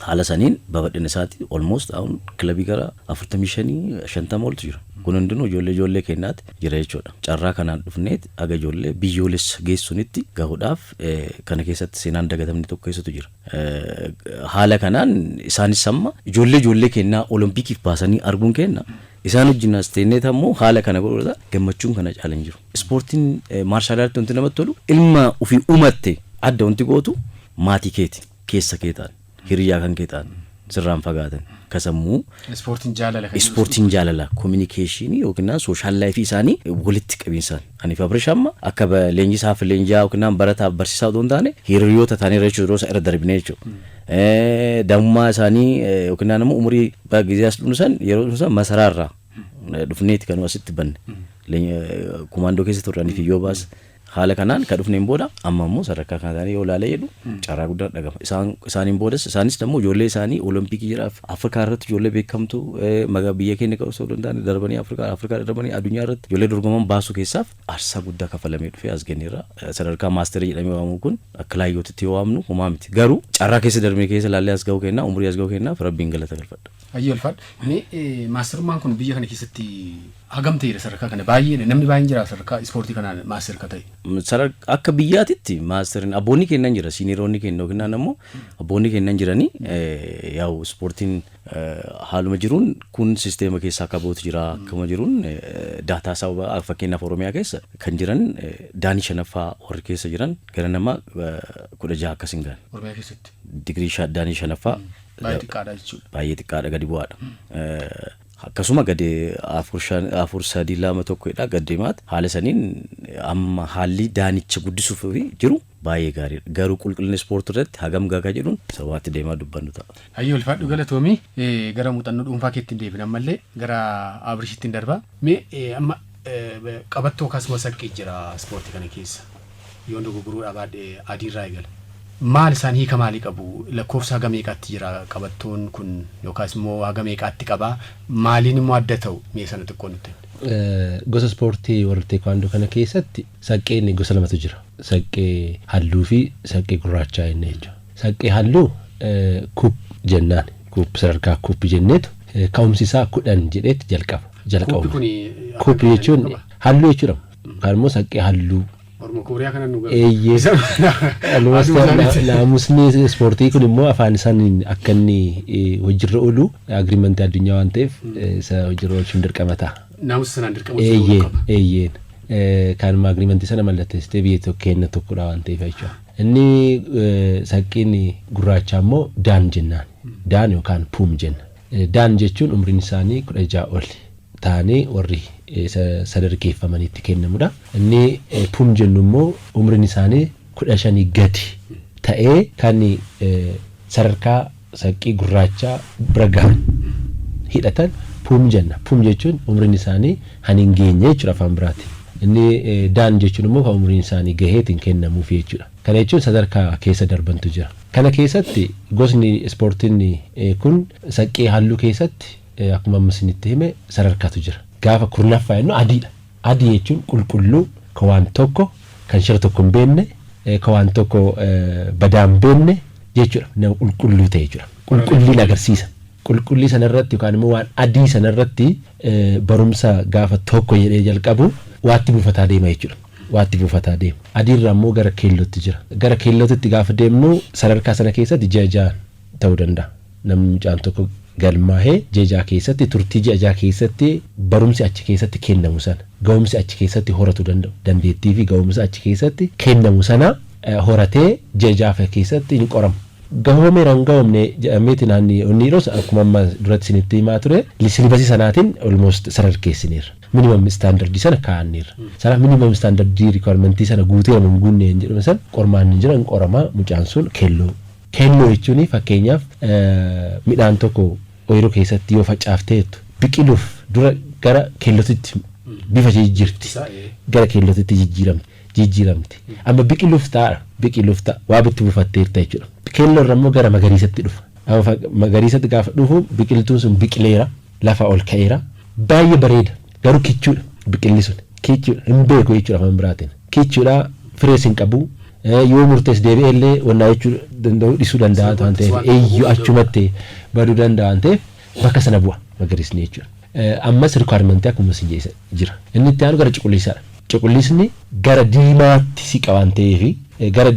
Haala saniin babal'ina isaatti almost ahun kilabii gara 45 50 oltu jira. Kun hundinuu ijoollee ijoollee keenyaatti jira jechuudha. Carraa kanaan dhufneet aga ijoollee biyyoolessa geessunitti gahuudhaaf kana keessatti seenaan dagatamni tokko keessatu jira. Haala kanaan isaanis amma ijoollee ijoollee keenyaa olompikiif baasanii arguun kenna. Isaan wajjin as teenneet ammoo haala kana godhuudha gammachuun kana caalan jiru. Ispoortiin martial artii wanti namatti tolu ilma ofii uumatte adda wanti gootu maatii keeti keessa kee ta'an, hiriyaa kan kee ta'an sirraan fagaatan ka sammuu. Ispoortiin jaalala kan Ispoortiin jaalala, communication yookiin social life isaanii walitti qabiinsaan ani fi Abirish amma akka leenjisaa fi leenjisaa yookiin barataaf barsiisaa otoo hin taane hiriyoota ta'anii jechuudha, yeroo irra darbinee jechuudha. Damummaa isaanii yookiin immoo umurii gizee as dhufnu san yeroo dhufnu san masaraarraa Dhufneeti kan asitti banne. Kumaandoo keessa turanii fi yoo baas haala kanaan kan dhufneen booda amma immoo sadarkaa kana ta'anii yoo ilaalee jedhu carraa guddaan dhagama. Isaaniin boodas isaanis immoo ijoollee isaanii Olompikii jiraaf Afrikaa irratti ijoollee beekamtu, biyya keenya osoo danda'an darbanii Afrikaa darbanii addunyaa irratti ijoollee dorgoman baasuu keessaaf aarsaa guddaa kafalamee dhufee as geenyeerra. Sadarkaa masterii jedhamee waamamu kun akka laayyootitti yoo waamnu homaa miti. Garuu carraa keessa darbee keessa ilaallee as ga'uu kennaa, umurii as ga'uu kennaaf Rabbiin galata galfadha. Ayyee, ulfaadha. Mee masterummaan kun biyya kana keessatti hagam ta'edha sadarkaa kana? Baay'ee namni baay'een jira sadarkaa ispoortii kanaan master ka ta'e? Akka biyyaatitti masteriin abboonni kennan jira, senioroonni kennu yookiin immoo abboonni kennan jiranii. Yaa'u, ispoortiin haaluma jiruun kun sisteema keessaa akka bootu jira. Akkuma jiruun data sababa fakkeenyaaf Oromiyaa keessa kan jiran daanii shanaffaa warri keessa jiran gara nama 16 akkas hin gahan. Oromiyaa keessatti. Digirii daanii shanaffaa. Baay'ee xiqqaadha jechuudha. Baay'ee xiqqaadha, gadi bu'aadha. Akkasuma gadi afur, afur, sadii, lama, tokkodha gad deemaati. Haala saniin amma haalli daanicha guddisuuf jiru baay'ee gaariidha. Garuu qulqullina ispoortii irratti hagam gahaa jedhuun sabaatti deemaa dubbannu ta'a. Hayyee, ulfaadhu, galatoomii. Gara muuxannoo dhuunfaa keetti hin deebin, ammallee gara Abrishitti hin darba. Mee amma qabattoo akkasumas saqqii jira ispoortii kana keessa. Yoon dogoggoruu dhabaadhe adiirraa eegala. Maal isaan hiika maalii qabu? Lakkoofsa haga meeqaatti jira qabattoon kun, yookaas immoo haga meeqaatti qaba? Maaliin immoo adda ta'u? Mee sana xiqqoo nutti. Gosa ispoortii warra teekwaandoo kana keessatti saqqeen gosa lamatu jira. Saqqee halluu fi saqqee gurraachaa jennee jechuudha. Saqqee halluu keup jennaan. Keup, sadarkaa keup jenneetu ka'umsi isaa 10 jedheetti jalqaba. Keup kuni. Keup jechuun halluu jechuudha. Yookaan immoo saqqee halluu. Oromoo Kooriyaa kana nu Eeyyee. Naamusni ispoortii kun immoo afaan isaaniin akka inni hojiirra oolu agreementii addunyaa waan ta'eef isa hojiirra oolchuun dirqama ta'a. Naamusa sanaan dirqama. Eeyyee, eeyyeen. Kanuma agreementii sana mallatteessitee biyya tokko kenna tokkodha waan ta'eef jechuudha. Inni saqqiin gurraacha immoo daan jennaan. Daan yookaan poom jenna. Daan jechuun umriin isaanii 16 oli ta'anii warri sadarkeeffamanitti kennamudha. Inni poom jennu immoo umriin isaanii 15 gadi ta'ee kan sadarkaa saqqii gurraachaa bira gahan hidhatan poom jenna. Poom jechuun umriin isaanii han hin geenye jechuudha afaan biraati. Inni daan jechuun immoo kan umriin isaanii gaheetiin kennamuuf jechuudha. Kana jechuun sadarkaa keessa darbantu jira. Kana keessatti gosni ispoortiin kun saqqee halluu keessatti akkuma amma isinitti hime sadarkaatu jira. Gaafa 10ffaa jennu adiidha. Adii jechuun qulqulluu, kan waan tokko kan shira tokko hin beekne, kan waan tokko badaa hin beekne jechuudha. Nama qulqulluu ta'e jechuudha. Qulqullina agarsiisa. Qulqullii sanarratti yookaan immoo waan adii sanarratti barumsa gaafa tokko jedhee jalqabu waatti buufataa deema jechuudha. Waatti buufataa deema. Adiirraa immoo gara keellootti jira. Gara keellootti gaafa deemnu sadarkaa sana keessatti ji'a 6 ta'uu danda'a. Namni mucaan tokko galmaahee ji'a 6 keessatti, turtii ji'a 6 keessatti barumsi achi keessatti kennamu sana, ga'umsi achi keessatti horatu danda'u, dandeettii fi ga'umsa achi keessatti kennamu sana horatee ji'a 6 keessatti ni qorama. Gahoomeera hin gahoomne jedhameeti naanni onni yeroo akkuma amma duratti isinitti himaa ture syllabusii sanaatiin almost sadarkeessineerra. Minimum standardii sana kaa'anneerra. Sanaaf minimum standardii requirementii sana guuteera hin guunne hin jedhamu sana qormaan hin jira, hin qoramaa mucaan sun keelloo. Keelloo jechuun fakkeenyaaf midhaan tokko ooyiruu keessatti yoo facaafteettu biqiluuf dura gara keellootitti bifa jijjiirti. Gara keellootitti jijjiiramti. Jijjiiramti. Amma biqiluuf ta'a. Biqiluuf ta'a. Waa bitti buufatteerta jechuudha. Keelloo irra immoo gara magariisatti dhufa. Amma magariisatti gaafa dhufu biqiltuun sun biqileera. Lafa ol ka'eera. Baay'ee bareeda. Garuu kichuudha biqilli sun. Kichuudha. Hin beeku jechuudha afaan biraatiin. Kichuudha, firees hin qabu. Yoo murtees deebi'ee illee wannaa jechuu danda'u dhisuu danda'a waan ta'eef eeyyuu achumatti baduu danda'a waan ta'eef bakka sana bu'a magariisni jechuudha. Ammas requirementii akkuma isin jedhe jira. Inni itti aanu gara cuquliisaadha. Cuquliisni gara diimaatti siqa waan ta'eef gara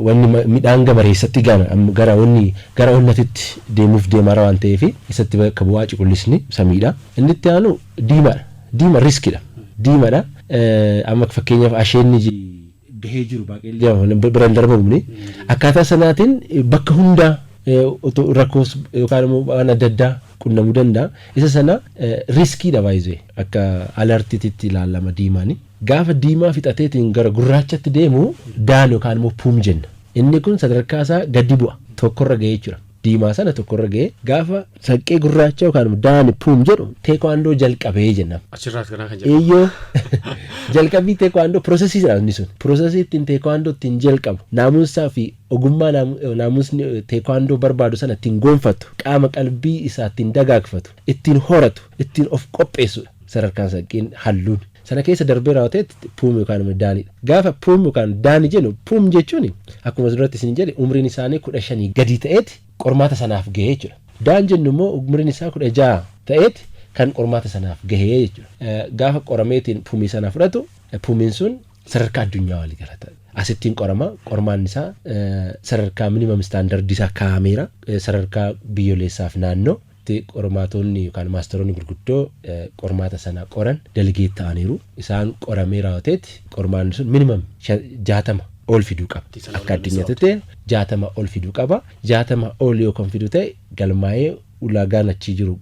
wanni midhaan gamareessatti gara wanni gara onnatitti deemuuf deemaara waan ta'eef isatti bakka bu'aa cuquliisni samiidha. Inni itti aanu diimaadha. Diima riskiidha. Diimaadha. Amma fakkeenyaaf asheenni gahee jiru baaqelli bira hin darbamne akkaataa sanaatiin bakka hundaa rakkoos yookaan immoo waan adda addaa qunnamuu danda'a. Isa sana riskiidha baay'ee akka alertiitti ilaalama diimaani. Gaafa diimaa fixateetiin gara gurraachatti deemu daan yookaan immoo poom jenna. Inni kun sadarkaa isaa gadi bu'a. Tokkorra gahee jira. Diimaa sana tokkorra ga'ee gaafa saqqee gurraacha yookaan daani puum jedhu teekwaandoo jalqabee jenna. Achirraas kanaa kan jedhamu. Eeyyoo, jalqabbii teekwaandoo processiidha inni sun. Processii ittiin teekwaandoo ittiin jalqabu, naamusaa fi ogummaa naamusni teekwaandoo barbaadu sana ittiin gonfatu, qaama qalbii isaa ittiin dagaagfatu, ittiin horatu, ittiin of qopheessudha. Sadarkaan saqqeen halluun sana keessa darbee raawwatee puum yookaan immoo daanidha. Gaafa puum yookaan daani jennu, puum jechuun akkuma duratti isin jedhe umriin isaanii 15 gadi ta'eeti qormaata sanaaf gahee jechuudha. Daan jennu immoo umriin isaa 16 ta'eeti kan qormaata sanaaf gahee jechuudha. Gaafa qorameetiin puumii sana fudhatu, puumiin sun sadarkaa addunyaa walii galata. Asittiin qorama. Qormaan isaa sadarkaa minimum standardii isaa kaa'ameera. Sadarkaa biyyoolessaaf naannoo qormaatonni yookaan masteroonni gurguddoo qormaata sana qoran delegate ta'aniiru. Isaan qoramee raawwateeti qormaanni sun minimum 60 ol fiduu qaba. Akka addunyaatti 60 ol fiduu qaba. 60 ol yoo kan fidu ta'e galmaa'ee ulaagaan achii jiru,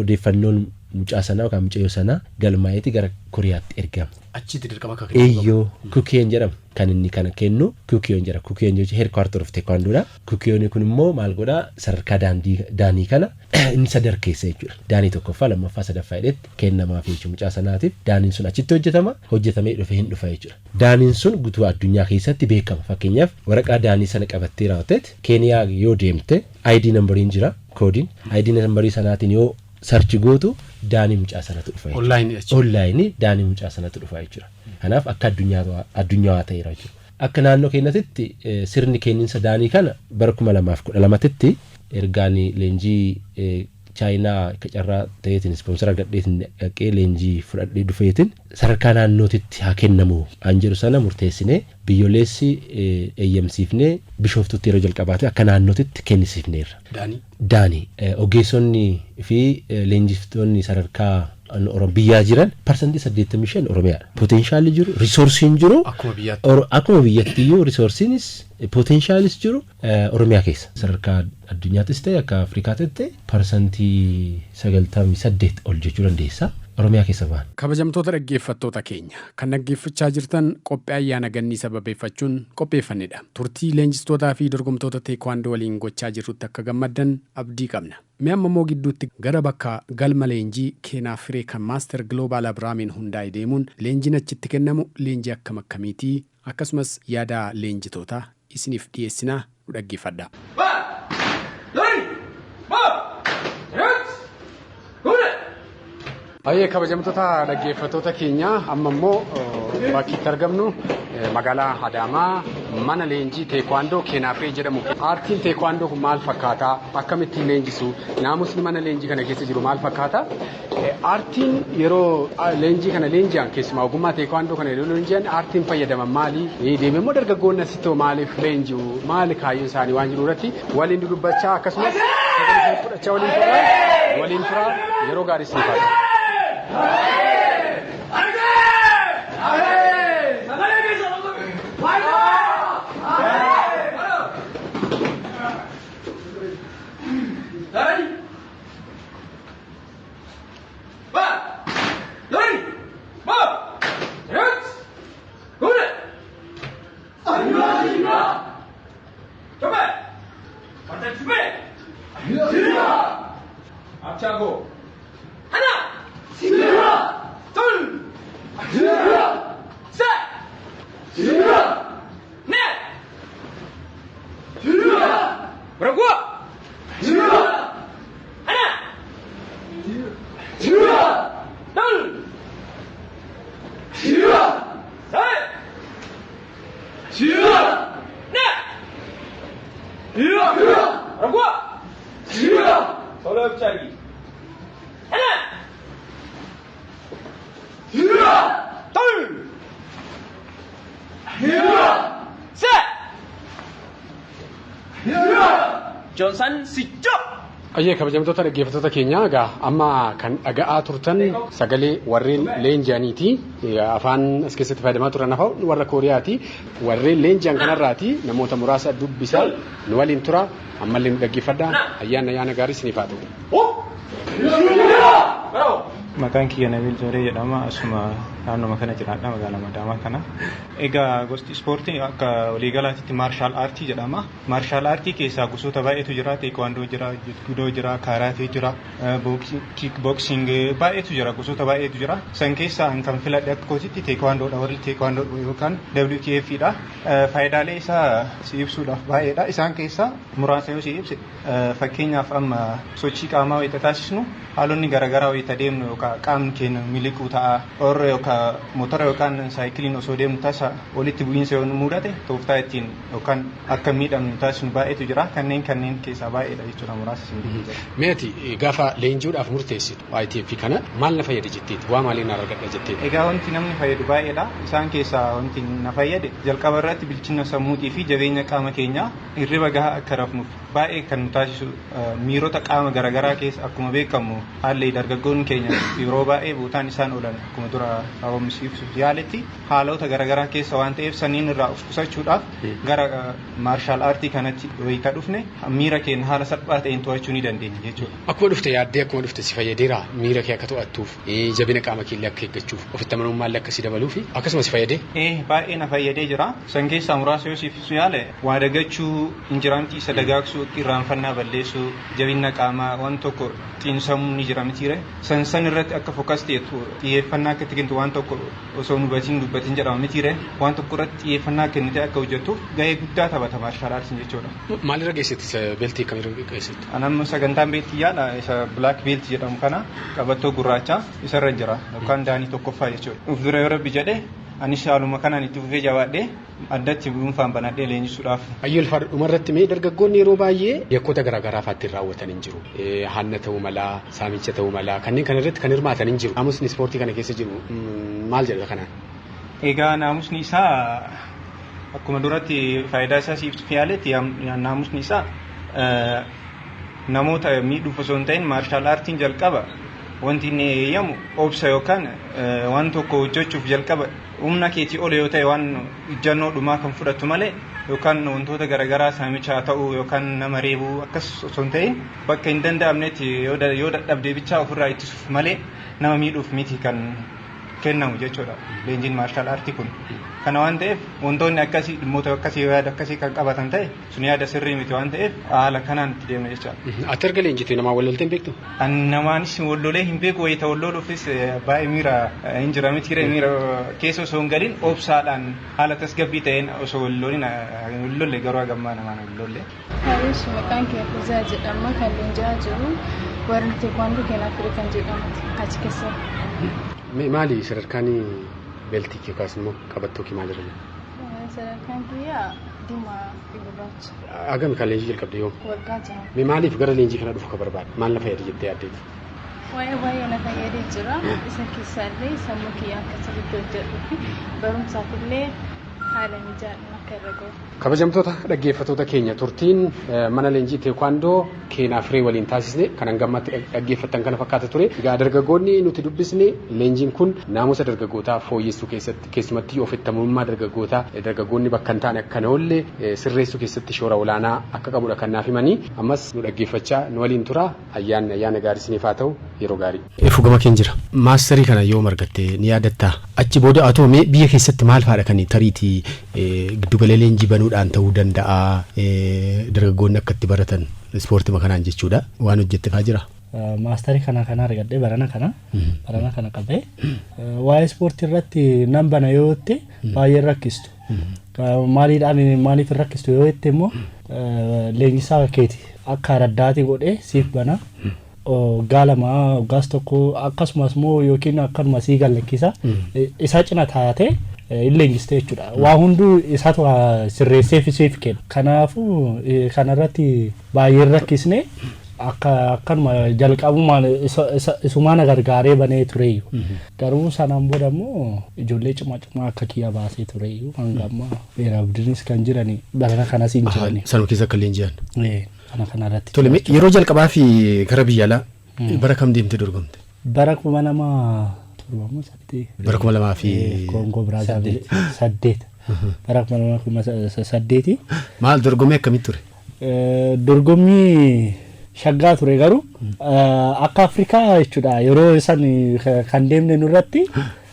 odeeffannoon mucaa sanaa yookaan mucayyoo sanaa galmaa'eeti gara Koriyaatti ergama. Achitti dirqama akka Eeyyoo, Kukkiyoon jedhama. Kan inni kana kennu Kukkiyoon jedha. Kukkiyoon jechuun headquarter of teekwaandoodha. Kukkiyoon kun immoo maal godhaa? Sadarkaa daandii daanii kana inni sadarkeessa jechuudha. Daanii tokkoffaa, lammaffaa, sadaffaa jedhetti kennamaaf jechuudha mucaa sanaatiif. Daaniin sun achitti hojjetama. Hojjetamee dhufe hin dhufa jechuudha. Daaniin sun guutuu addunyaa keessatti beekama. Fakkeenyaaf, waraqaa daanii sana qabattee raawwatteet Keeniyaa yoo deemte, ID numberiin jira, koodiin. ID numberii sanaatiin yoo search gootu daanii mucaa sanatu dhufa jechuudha. Onlineii jechuudha. Onlineii daanii mucaa sanatu dhufa jechuudha. Kanaaf akka addunyaa ta'eera jechuudha. Akka naannoo keenyatti sirni kenniinsa daanii kana bara 2012tti ergaan leenjii Chaayinaa akka carraa ta'eetiin sponsor argadheetiin dhaqee leenjii fudhadhee dhufeetiin sadarkaa naannootitti haa kennamu an jedhu sana murteessinee, biyyoolessi eeyyamsiifnee, Bishooftutti yeroo jalqabaate akka naannootitti kennisiifneerra. Daanii. Daanii ogeessonni fi leenjiftoonni sadarkaa biyyaa jiran 85% Oromiyaadha. Potentialli jiru, resourceiin jiru. Akkuma biyyaatti. Akkuma biyyattiyyuu resourceiinis potentialis jiru Oromiyaa keessa. Sadarkaa addunyaattis ta'e akka Afrikaattis ta'e 98% ol jechuu dandeessa. Oromiyaa keessa ba'an. Kabajamtoota dhaggeeffattoota keenya, kan dhaggeeffachaa jirtan qophii ayyaana gannii sababeeffachuun qopheeffannedha. Turtii leenjistootaa fi dorgomtoota teekwaandoo waliin gochaa jirrutti akka gammaddan abdii qabna. Mi'a amma immoo gidduutti gara bakka galma leenjii Keenaa Firee kan Master Global Abiraamiin hundaa'e deemuun leenjiin achitti kennamu leenjii akkam akkamiitii, akkasumas yaada leenjitootaa isiniif dhiyeessinaa, nu dhaggeeffadha. 1, 2, 4, 6, 7. Baay'ee kabajamtoota dhaggeeffattoota keenya, amma immoo bakki itti argamnu magaalaa Adaamaa mana leenjii teekwaandoo Keenaafree jedhamu. Aartiin teekwaandoo kun maal fakkaata? Akkamittiin leenjisu? Naamusni mana leenjii kana keessa jiru maal fakkaata? Aartiin yeroo leenjii kana leenji'an, keessumaa ogummaa teekwaandoo kana yeroo leenji'an aartiin fayyadaman maali? Deemee immoo dargaggoonni asitti maaliif leenji'u? Maali kaayyoon isaanii waan jiru irratti waliin dudubbachaa, akkasumas sagalee fudhachaa waliin turaa yeroo gaarii isiniif haa ta'u. Ready? 1, 2, 4, 6, 7. 준비! 완전 준비! 앞차고 하나! 둘! 셋! 넷! 뭐라고? 하나! 둘! 셋! 넷! 뭐라고? 서랍짜기 하나! 둘! 셋! Johnson Sicho! Ayyee, kabajamtoota dhaggeeffattoota keenya, egaa amma kan dhaga'aa turtan sagalee warreen leenji'aniiti. Afaan as keessatti fayyadamaa turan afaan warra Kooriyaati. Warreen leenji'an kanarraati namoota muraasa dubbisaa nu waliin tura. Ammallee nu dhaggeeffadhaa. Ayyaanna ayyaana gaarii isiniif haa ta'u. Bravo! Maqaan kiyya Nabil Zooree jedhama. Asuma naannoma kana jiraadha, magaalaa Adaamaa kana. Egaa gosti ispoortii akka waliigalaatti martial artii jedhama. Martial artii keessaa gosoota baay'eetu jira. Teekwaandoo jira, judoo jira, kaaraatee jira, kick boxing baay'eetu jira, gosoota baay'eetu jira. San keessaa kan filadhe akka kootitti teekwaandoodha, warri teekwaandoo yookaan WTF dha. Faayidaalee isaa si ibsuudhaaf baay'eedha. Isaan keessaa muraasa yoo si ibse, fakkeenyaaf amma sochii qaamaa wayita taasisnu, haalonni garaagaraa wayita deemnu yookaan qaamni keenya miliquu ta'a. Orra yookaan motora yookaan saayikiliin osoo deemnu tasa walitti bu'iinsa yoo nu mudate, tooftaa ittiin yookaan akka miidhamnu taasisnu baay'eetu jira. Kanneen keessaa baay'eedha jechuudha, muraasa isin jira. Meeti gaafa leenjiidhaaf murteessitu ITF kana maal na fayyada jetteeti? Waa maalii na argadha jetteeti? Egaa wanti namni fayyadu baay'eedha. Isaan keessaa wanti na fayyade jalqaba irratti bilchina sammuutii fi jabeenya qaama keenyaa, hirriba gahaa akka rafnuuf baay'ee kan nu taasisu, miirota qaama garaagaraa keessa akkuma beekamu haalli dargaggoonni keenya yeroo baay'ee buutaan isaan oolan, akkuma dura hawaasni ibsuuf yaaletti, haalota garaagaraa keessa waan ta'eef, sanniin irraa of qusachuudhaaf gara martial artii kanatti wayita dhufne miira keenya haala salphaa ta'een to'achuu ni dandeenya jechuudha. Akkuma dhufte yaaddee, akkuma dhufte si fayyadeera miira kee akka to'attuuf, jabina qaama kee illee akka eeggachuuf, ofitti amanamummaa illee akka si dabaluu fi akkasumas si fayyadee? Ee, baay'ee na fayyadee jira. San keessaa muraasa yoo siif ibsu yaale, waa dagachuu injiramti isa dagaagsuu, irraanfannaa balleessuu, jabina qaamaa, waan tokko xiinsammuu ni jira mitiire. San san irratti akka focus ta'etu, xiyyeeffannaa akka itti kennitu, waan tokko osoo hin hubatiin dubbatiin jedhama mitiire. Waan tokko irratti xiyyeeffannaa kennitee akka hojjettuuf gahee guddaa taphata martial artiin jechuudha. Maalirra geessetti? Beltii kamirra geessetti? Anamma sagantaan beltii yaadha, isa black belt jedhamu kana, qabattoo gurraacha isarra jira yookaan daanii tokkoffaa jechuudha. Uf dura yoo Rabbi jedhe, anis haaluma kanaan itti fufee jabaadhee addatti dhuunfaan banadhee leenjisuudhaaf. Ayyuu ulfaadha. Dhumarratti mee dargaggoonni yeroo baay'ee yakkoota garaagaraa fa'aatti raawwatan hin jiru. Hanna ta'uu malaa, saamicha ta'uu malaa, kanneen kana irratti kan hirmaatan hin jiru. Naamusni ispoortii kana keessa jiru maal jedha kanaan? Egaa naamusni isaa akkuma duratti faayidaa isaa siif yaaletti, naamusni isaa namoota miidhuuf osoo hin ta'in, martial artiin jalqaba wanti inni eeyyamu obsa yookaan waan tokko hojjechuuf jalqaba humna keetii ol yoo ta'e waan ijjannoo dhumaa kan fudhattu malee, yookaan wantoota garaagaraa saamicha ta'uu yookaan nama reebuu akkas osoo hin ta'in, bakka hin danda'amnetti yoo dadhabdee bichaa ofirraa ittisuuf malee nama miidhuuf miti kan kennamu jechuudha leenjiin martial artii kun. Kana waan ta'eef wantoonni akkasii, dhimmoota akkasii, yaada akkasii kan qabatan ta'e, sun yaada sirrii miti waan ta'eef haala kanaan itti deemna jechaadha. Ati erga leenjitee namaa wal loltee hin beektu? An namaanis wal lolee hin beeku. Wayita wal loluufis baay'ee miira hin jira miti, miira keessa osoo hin galin obsaadhaan haala tasgabbii ta'een osoo wal lolin wal lolle, garuu hagammaa namaan wal lolle. Harish, maqaan kee Fuzaa jedhama. Kan leenji'aa jiru warri teekwaandoo keen Afrikan jedhamuti achi keessa. Maali sadarkaan beltii kee yookaas immoo qabattoo kee maalirra jira? Sadarkaan kiyyaa diimaa fi gurraacha. Hagami kan leenjii jalqabde, yoom? Waggaa 6. Mee maaliif gara leenjii kana dhufu ka barbaade? Maal na fayyada jettee yaaddeeti? Waa'ee baay'ee na fayyadee jira. Isa keessaallee sammuu kiyya akka sirriitti hojjedhuu fi barumsaaf illee haala mijaadhaan akka irra gahu. Kabajamtoota dhaggeeffattoota keenya, turtiin mana leenjii teekwaandoo Keenaa Firee waliin taasisne kan hangammaatti dhaggeeffattan kana fakkaata ture. Egaa dargaggoonni nuti dubbisne leenjiin kun naamusa dargaggootaa fooyyessuu keessatti, keessumatti ofitti amanamummaa dargaggootaa, dargaggoonni bakka hin taane akka hin oolle sirreessuu keessatti shoora olaanaa akka qabudha kan naaf himanii. Ammas nu dhaggeeffachaa nu waliin tura. Ayyaanni ayyaana gaarii isiniif haa ta'u, yeroo gaarii. Efu gama keen jira. Maasterii kana yoom argatte, ni yaadattaa? Achi booda atoo mee biyya keessatti maal fa'aadha kan tariitii giddugalee leenjii banuudhaan ta'uu danda'a, dargaggoonni akka itti baratan ispoortima kanaan jechuudha, waan hojjette fa'aa jira? Maasterii kana kan argadhe barana kana qabee, waa'ee ispoortii irratti nan bana yoo jette baay'ee rakkistu. Maaliidhaan, maaliif hin rakkistu yoo jette immoo, leenjisaa keeti akka raddaati godhee siif bana. Waggaa 2, waggaas 1 akkasumas immoo yookiin akkanuma sii gallakkisa, isa cina taatee hin leenjiste jechuudha. Waa hunduu isatu sirreessee siif kenna. Kanaafuu kanarratti baay'ee rakkisne, akka akkanuma jalqabumaan isumaa na gargaaree banee tureeyyu. Garuu sanaan booda immoo ijoollee cimaa cimaa akka kiyya baasee tureeyyu, hanga ammaa Beera Abdiinis kan jirani barana kanas hin jirani. Sanuma keessa akka leenji'an. Kana kanarratti. Tole, yeroo jalqabaa fi gara biyya alaa bara kam deemtee dorgomte? Bara 2007 moo 8. Bara kuma lamaa fi Koongoo Biraazaavil 8. Bara 2008. Maal, dorgommii akkamitti ture? Dorgommii Shaggaa ture garuu akka Afrikaa jechuudha yeroo isan kan deemne nurratti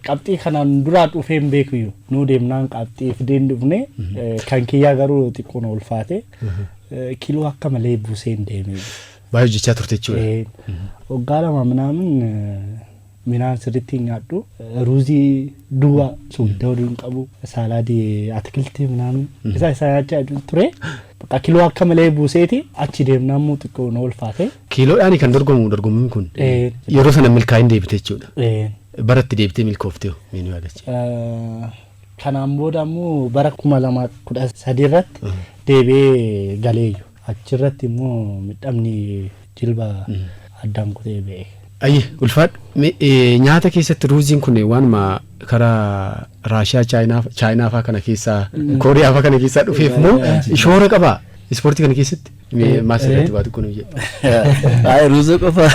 qabxii kanaan duraa dhufee hin beekuyyuu nuu deemnaan qabxii fideen dhufne kan kiyyaa garuu xiqqoo na ulfaate kiiloo akka malee buusee hin deeme. Baay'ee hojjechaa turte jechuudha. Waggaa 2 minaamin midhaan sirriitti hin nyaadhu. Ruuzii duwwaa soogidda oduu hin qabu. Saalaadii atikiltii minaamin isa isa nyaachaa ture. Bakka kiiloo akka malee buuseeti achi deemnaan immoo xiqqoo na ulfaate. Kiiloodhaan kan dorgomu dorgommiin kun yeroo sana milkaa'in deebite jechuudha. Baratti deebitee milkooftee mee nu yaadachiisi. Kanaan booda immoo bara 2013 irratti deebi'ee galeeyyu. Achirratti immoo midhamni jilba addaan kutee ba'e. Ayyi ulfaadhu. Nyaata keessatti ruuziin kun waanuma karaa Raashiyaa Chaayinaa fa'aa kana keessaa Kooriyaa fa'aa kana keessaa dhufeef moo shoora qabaa ispoortii kana keessatti? Mee maal sirriitti baatu kun jedhe. Ay, ruuzii qofa.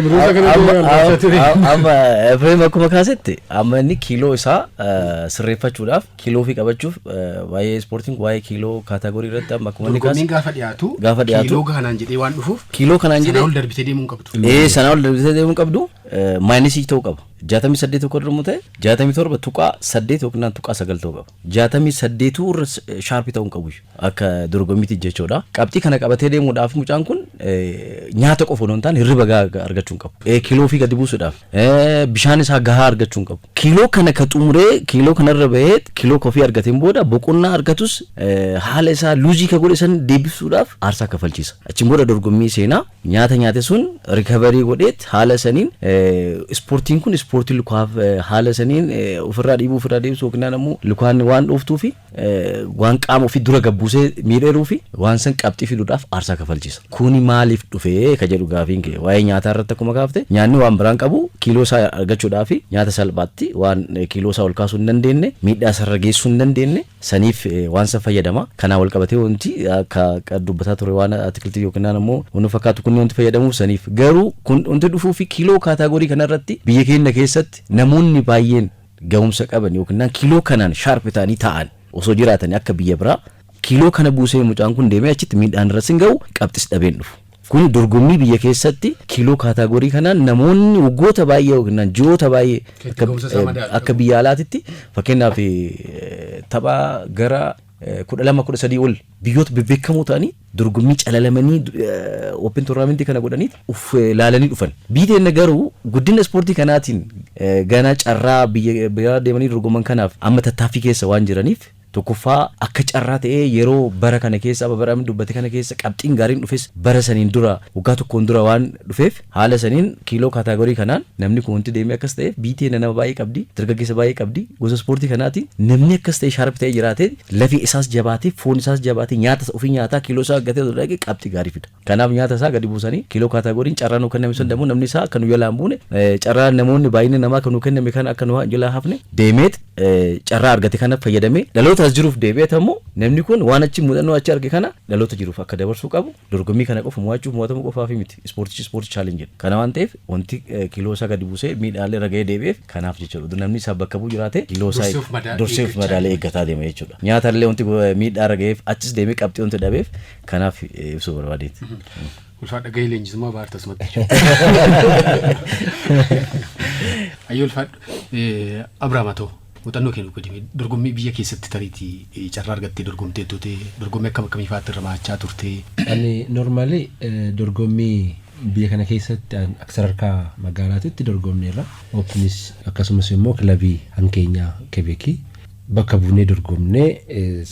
Ruuza kana Amma Efreem akkuma kaasetti amma inni kiiloo isaa sirreeffachuudhaaf kiiloo ofii qabachuuf waa'ee ispoortiin waa'ee kiiloo category irratti amma akkuma inni Dorgommiin kaase gaafa dhiyaatu gaafa dhiyaatu kiiloo kanaan jedhee waan dhufuuf kiiloo kanaan sanaa jedhee ol darbitee deemuu hin qabdu. Sanaa ol darbitee deemuu qabdu minus ta'uu qaba. 68 tokko dormu ta'e 67.8 yookiin tuqaa 9 ta'uu qaba. 68 irra sharp ta'uu hin qabu akka dorgommiitti jechuudha. Qabxii kana qabatee deemuudhaaf mucaan kun nyaata qofa osoo hin taane hirriba gahaa argachuu hin qabu. Kiiloo ofii gadi buusuudhaaf bishaan isaa gahaa argachuu hin qabu. Kiiloo kana ka xumuree kiiloo kanarra bahee kiiloo ofii argateen booda boqonnaa argatus haala isaa lose ka godhe san deebisuudhaaf aarsaa kafalchiisa. Achiin booda dorgommii seenaa nyaata nyaate sun recovery godheet haala saniin ispoortiin kun ispoortii lukaaf haala saniin ofirraa dhiibuu ofirraa deebisuu yookiin immoo lukaan waan dhooftuu fi waan qaama ofii dura gabbuusee miidheeruu fi waan san qabxii fiduudhaaf aarsaa kafalchiisa. Kuni maaliif dhufee ka jedhu gaafiin kee waa'ee nyaataa irratti akkuma kaafte nyaanni waan biraan qabu kiiloo isaa argachuudhaaf nyaata salphaatti waan kiiloo isaa ol kaasuu hin dandeenye miidhaa isarra geessuu hin dandeenye saniif waan san fayyadama. Kanaan wal qabatee wanti akka dubbataa ture waan atikiltii yookiin immoo wanti fakkaatu kun wanti fayyadamuuf saniif garuu kun wanti dhufuu fi kiiloo category kanarratti biyya keenya keessatti namoonni baay'een ga'umsa qaban yookiin kiiloo kanaan sharp ta'anii taa'an osoo jiraatanii akka biyya biraa kiiloo kana buusee mucaan kun deemee achitti miidhaan irra sin ga'u qabxis dhabeen dhufu. Kun dorgommii biyya keessatti kiiloo category kanaan namoonni waggoota baay'ee yookiin ji'oota baay'ee akka biyya alaatitti fakkeenyaaf tapha gara 12 13 ol biyyoota bebbeekamoo ta'anii dorgommii calalamanii open tournament kana godhanii uf laalanii dhufan. Biyyi teenya garuu guddina ispoortii kanaatiin gana carraa biyya biraa deemanii dorgoman kanaaf amma tattaaffii keessa waan jiraniif tokkoffaa akka carraa ta'ee yeroo bara kana keessa amma bara dubbate kana keessa qabxiin gaariin dhufes bara saniin dura waggaa tokkoon dura waan dhufeef haala saniin kiiloo category kanaan namni kun wanti deemee akkas ta'eef biyyi teenya nama baay'ee qabdi, dargaggeessa baay'ee qabdi. Gosa ispoortii kanaatiin namni akkas ta'e sharp ta'ee jiraate lafee isaas jabaatee foon isaas jabaatee nyaata ofii nyaataa kiiloo isaa argatee osoo dhaqee qabxii gaarii fida. Kanaaf nyaata isaa gadi buusanii kiiloo categoryn carraa nuu kenname sun immoo namni isaa akka nu jalaa hin buune carraa namoonni baay'inni namaa kan nuu kenname kana akka nu jalaa hafne deemeet carraa argate kana fayyadamee dhaloota as jiruuf deebi'eet ammoo namni kun waan achi muuxannoo achi arge kana dhaloota jiruuf akka dabarsuu qabu. Dorgommii kana qofa mo'achuuf mo'atamuu qofaaf miti, ispoortichi ispoortii challenge kana waan ta'eef wanti kiiloo isaa gadi buusee miidhaalee irra ga'ee deebi'eef kanaaf jechuudha. Namni isaa bakka bu'u jiraate kiiloo isaa dursee of madaalee eeggataa deema jechuudha. Nyaata illee wanti miidhaa irra ga'eef achis deemee qabxii wanti dhabeef kanaaf ibsuu barbaadeeti. Ulfaadha, gahee leenjisummaa baarta asumatti. Ayyoo, ulfaadhu. Abrahaam, haa ta'u muuxannoo keenya godhime dorgommii biyya keessatti tariitii carraa argattee dorgomtee turte, dorgommii akkam akkamii fa'aatti hirmaachaa turte? Ani normally dorgommii biyya kana keessatti akka sadarkaa magaalaatitti dorgomneerra. Openis akkasumas immoo kilabii hankeenyaa Kebeekii bakka buunee dorgomnee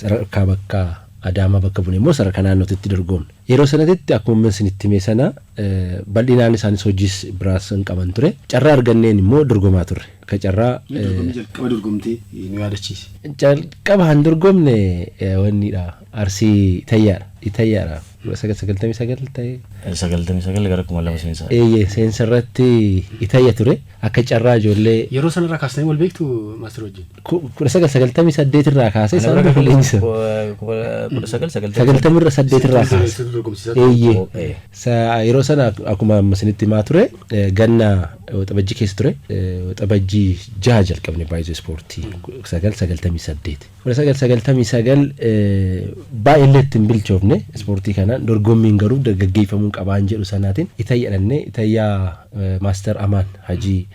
sadarkaa bakka Adaamaa bakka buunee immoo sadarkaa naannootitti dorgomne. Yeroo sanatti akkuma isinitti hime sana bal'inaan isaanis hojiis biraas hin qaban ture. Carraa arganneen immoo dorgomaa turre. Akka carraa Dorgommii jalqaba dorgomtee nu yaadachiisi. Jalqaba han dorgomne wannidha. Arsii Itayyaadha. Itayyaadha. 1999 ta'e. 99 gara 2000 seensaa. Eeyyee, seensa irratti Itayya ture. Akka carraa ijoollee. Yeroo sanarraa kaastanii wal beektu master wajjin? 1998 irraa kaasee isaan dhufu leenjisa. 1990 98 irraa kaase. Eeyyee. Yeroo sana akkuma amma isinitti himaa ture ganna Waxabajjii keessa ture. Waxabajjii 6 jalqabne baay'isuu ispoortii 998. 1999 baay'eellee ittiin bilchoofne ispoortii kana. Taanaan dorgommiin garuu gaggeeffamuu qabaan jedhu sanaatiin Itayya dhannee, Itayyaa Master Amaan Hajii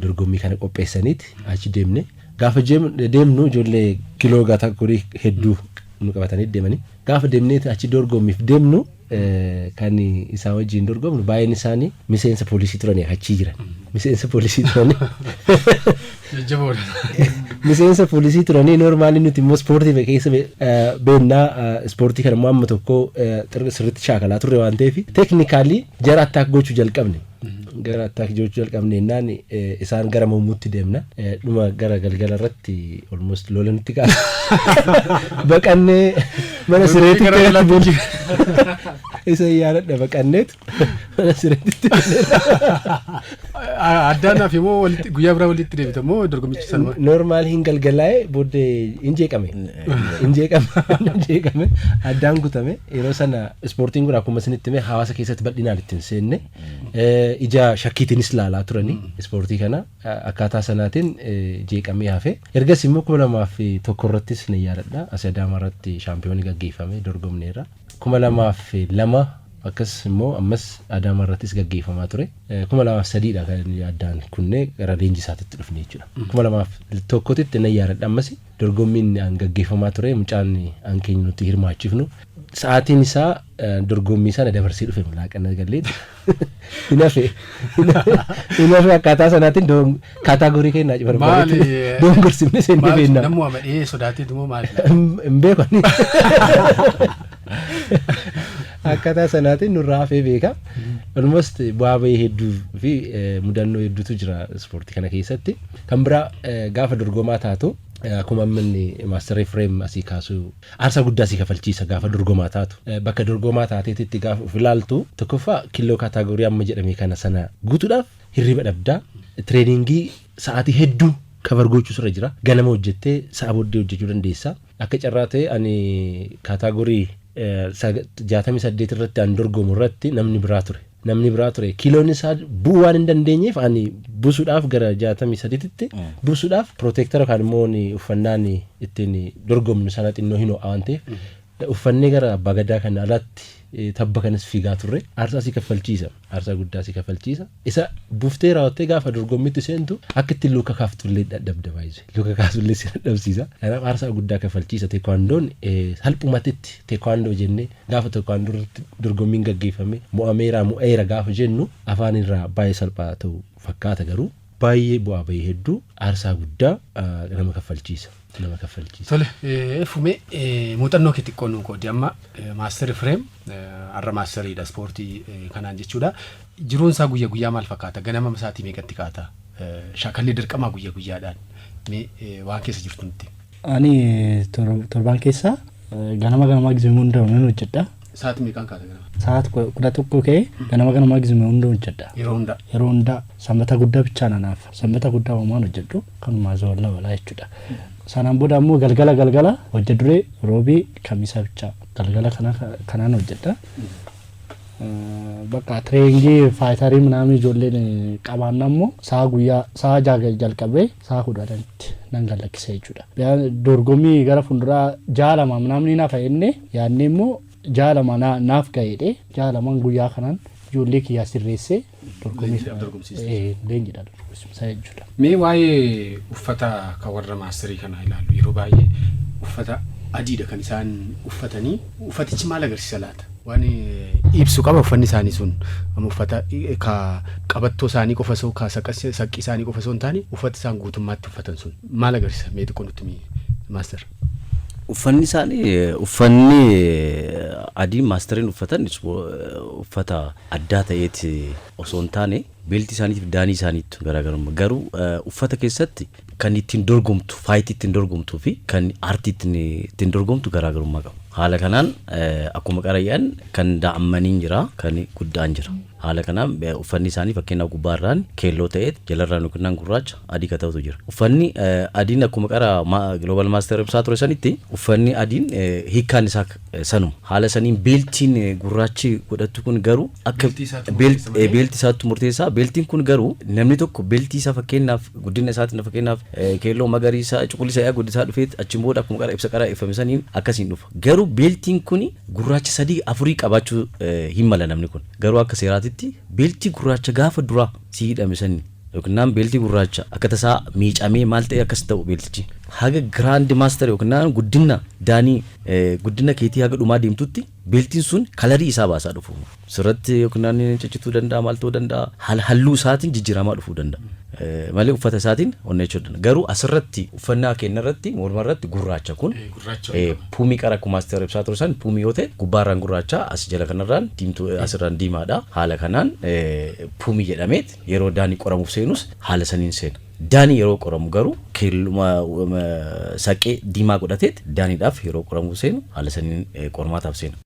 dorgommii kana qopheessaniiti achi deemne. Gaafa deemnu ijoollee kiloo category hedduu nu qabatanii deemanii, gaafa deemnee achi dorgommiif deemnu, kan isaan wajjin dorgomnu baay'een isaanii miseensa poolisii turanii achii jiran. Miseensa poolisii turanii. Jajjaboodha. Miseensa poolisii turanii. Normally nuti immoo ispoortii keessa beennaa, ispoortii kana immoo amma tokko sirriitti shaakalaa turre waan ta'eef, technically jara attack gochuu jalqabne. Gara attack gochuu jalqabne jennaan isaan gara mormuutti deemna. Dhuma gara galgala irratti almost lola nutti kaasa. Baqannee mana sireetitti, isa yaadadha, baqanneetu mana sireetitti. Addaanaaf immoo guyyaa biraa walitti deebita moo dorgommichi sanuma? Normal hin galgalaa'e, booddee hin jeeqame. Hin jeeqame, hin jeeqame, addaan kutame. Yeroo sana ispoortiin kun akkuma isinitti hime hawaasa keessatti bal'inaan ittiin seenne, ija shakkiitiinis ilaalaa turanii ispoortii kana, akkaataa sanaatiin jeeqamee hafe. Ergas immoo 2001 irrattis ni yaadadha. Asii Adaamaa irratti shaampiyoonii gaggeeffame dorgomneerra. 2002 akkas immoo ammas Adaamaa irrattis gaggeeffamaa ture. 2003dha kan addaan kunnee gara leenjisaatitti dhufne jechuudha. 2001tti nan yaadadha, ammas dorgommiin an gaggeeffamaa ture, mucaan an keenya nuti hirmaachifnu sa'aatiin isaa dorgommii sana dabarsee dhufe, laaqana gallee hin hafe, hin hafe. Akkaataa sanaatiin category kennaa barbaade dongorsimne seenne beennaa. Namuu amadhee sodaateetu moo maali? Hin beeku ani. Akkaataa sanaatiin nurraa hafee beeka. Almost bu'aa bahii hedduu fi mudannoo hedduutu jira ispoortii kana keessatti. Kan biraa, gaafa dorgomaa taatu, akkuma amma inni Master Efreem asii kaasuu, aarsaa guddaa si kafalchiisa gaafa dorgomaa taatu. Bakka dorgomaa taateetitti gaafa of ilaaltu, tokkoffaa kiiloo category amma jedhame kana sana guutuudhaaf hirriba dhabdaa. Training sa'aatii hedduu cover gochuu sirra jira. Ganama hojjettee sa'a booddee hojjechuu dandeessa. Akka carraa ta'e ani category 68 irratti an dorgomu irratti namni biraa ture. Namni biraa ture. Kiiloon isaa bu'uu waan hin dandeenyeef, ani buusuudhaaf gara 63tti buusuudhaaf protector yookaan immoo uffannaan ittiin dorgomnu sana xinnoo hin ho'a waan ta'eef uffannee gara abbaa gadaa kana alatti tabba kanas fiigaa turre. Aarsaa si kaffalchiisa. Aarsaa guddaa si kaffalchiisa. Isa buuftee raawwattee gaafa dorgommitti seentu akka ittiin luka kaaftullee dadhabda baay'ee. Luka kaasullee si dadhabsiisa. Kanaaf aarsaa guddaa kaffalchiisa. Teekwaandoon salphumatitti teekwaandoo jennee gaafa teekwaandoo irratti dorgommiin gaggeeffame mo'ameera mo'eera gaafa jennu afaan irraa baay'ee salphaa ta'u fakkaata, garuu baay'ee bu'aa bahii hedduu, aarsaa guddaa nama kaffalchiisa. Nama kaffalchiisa. Tole, Fumee, muuxannoo kee xiqqoo nuu qoodi. Amma Master Efreem har'a maasteriidha ispoortii kanaan jechuudha. Jiruun isaa guyyaa guyyaa maal fakkaata? Ganama sa'aatii meeqatti kaata? Shaakalli dirqamaa guyyaa guyyaadhaan mee waan keessa jirtu nutti. Ani torbaan keessa ganama ganama gizee hunda nan hojjedha. Sa'aatii meeqaan kaata ganama? Sa'aat 11 ka'ee ganama ganama gizee hunda hojjedha. Yeroo hundaa. Yeroo hundaa, sanbata guddaa bichaa nanaaf. Sanbata guddaa homaan hojjedhu, kanumaa zoolla balaa jechuudha. Sanaan booda ammoo galgala galgala hojja duree, roobii, kamisa bichaa galgala kanaan hojjedha. Bakka training fighter minaamin ijoolleen qabaanna ammoo sa'a guyyaa sa'a 6 jalqabee sa'a 10tti nan gallakkisa jechuudha. Dorgommii gara fuulduraa 2 lama minaamin naaf jennee yaadnee immoo 2 lama naaf ga'eedhe, 2 lamaan guyyaa kanaan ijoollee kiyyaa sirreessee dorgommii Leenjiidhaaf dorgomsiista. Leenjiidhaaf dorgomsiisa jechuudha. Mee waa'ee uffata kan warra maasterii kana ilaallu. Yeroo baay'ee uffata adiidha kan isaan uffatanii. Uffatichi maal agarsiisa laata? Waan ibsu qaba uffanni isaanii sun? Amma uffata ka qabattoo isaanii qofa osoo ka saqqii isaanii qofa osoo hin taane, uffati isaan guutummaatti uffatan sun maal agarsiisa? Mee xiqqoo nutti himi, Master. Uffanni isaanii, uffanni adiin maasteriin uffatan uffata addaa ta'eeti osoo hin taane, beeltii isaaniitiif daanii isaaniitu garaagarummaa. Garuu uffata keessatti kan ittiin dorgomtu, fight ittiin dorgomtuu fi kan aartii ittiin dorgomtu garaagarummaa qabu. Haala kanaan akkuma qarayyaan kan daa'immaniin jira, kan guddaan jira. Haala kanaan uffanni isaanii fakkeenyaaf gubbaarraan keelloo ta'ee jalarraan yookiin gurraacha adii ka ta'utu jira. Uffanni adiin akkuma qara Global Master ibsaa ture sanitti uffanni adiin hiikkaan isaa sanuma. Haala saniin beeltiin gurraachi godhattu kun garuu akka Beeltii isaatu murteessa malee? Beeltii isaatu murteessaa. Beeltiin kun garuu namni tokko beeltii isaa fakkeenyaaf guddina isaatiin, fakkeenyaaf keelloo, magariisa, cuquliisa yaa guddisaa dhufeet achiin booda akkuma qara ibsa qara ifame saniin akkasiin dhufa. Garuu Garuu beeltiin kun gurraacha sadii afurii qabaachuu hin mala namni kun. Garuu akka seeraatitti beeltii gurraacha gaafa duraa si hidhame sani yookiin beeltii gurraacha akka tasaa miicamee maal ta'e akkas ta'u, beeltichi haga grand master yookiin guddina daanii, guddina keetii haga dhumaa deemtutti beeltiin sun colorii isaa baasaa dhufu. Sirratti yookiin ciccituu danda'a, maal ta'uu danda'a, halluu isaatiin jijjiiramaa dhufuu danda'a. Malee uffata isaatiin onnee danda'a. Garuu asirratti uffannaa keenya irratti, morma irratti gurraacha kun puumii qara akkuma master ibsaa ture san puumii yoo ta'e, gubbaarraan gurraacha, as jala kanarraan diimtuu, asirraan diimaadha. Haala kanaan puumii jedhameet yeroo daanii qoramuuf seenus haala saniin seena. Daanii yeroo qoramu garuu keelluma saqee diimaa godhateet daaniidhaaf yeroo qoramuuf seenu haala saniin qormaataaf seena.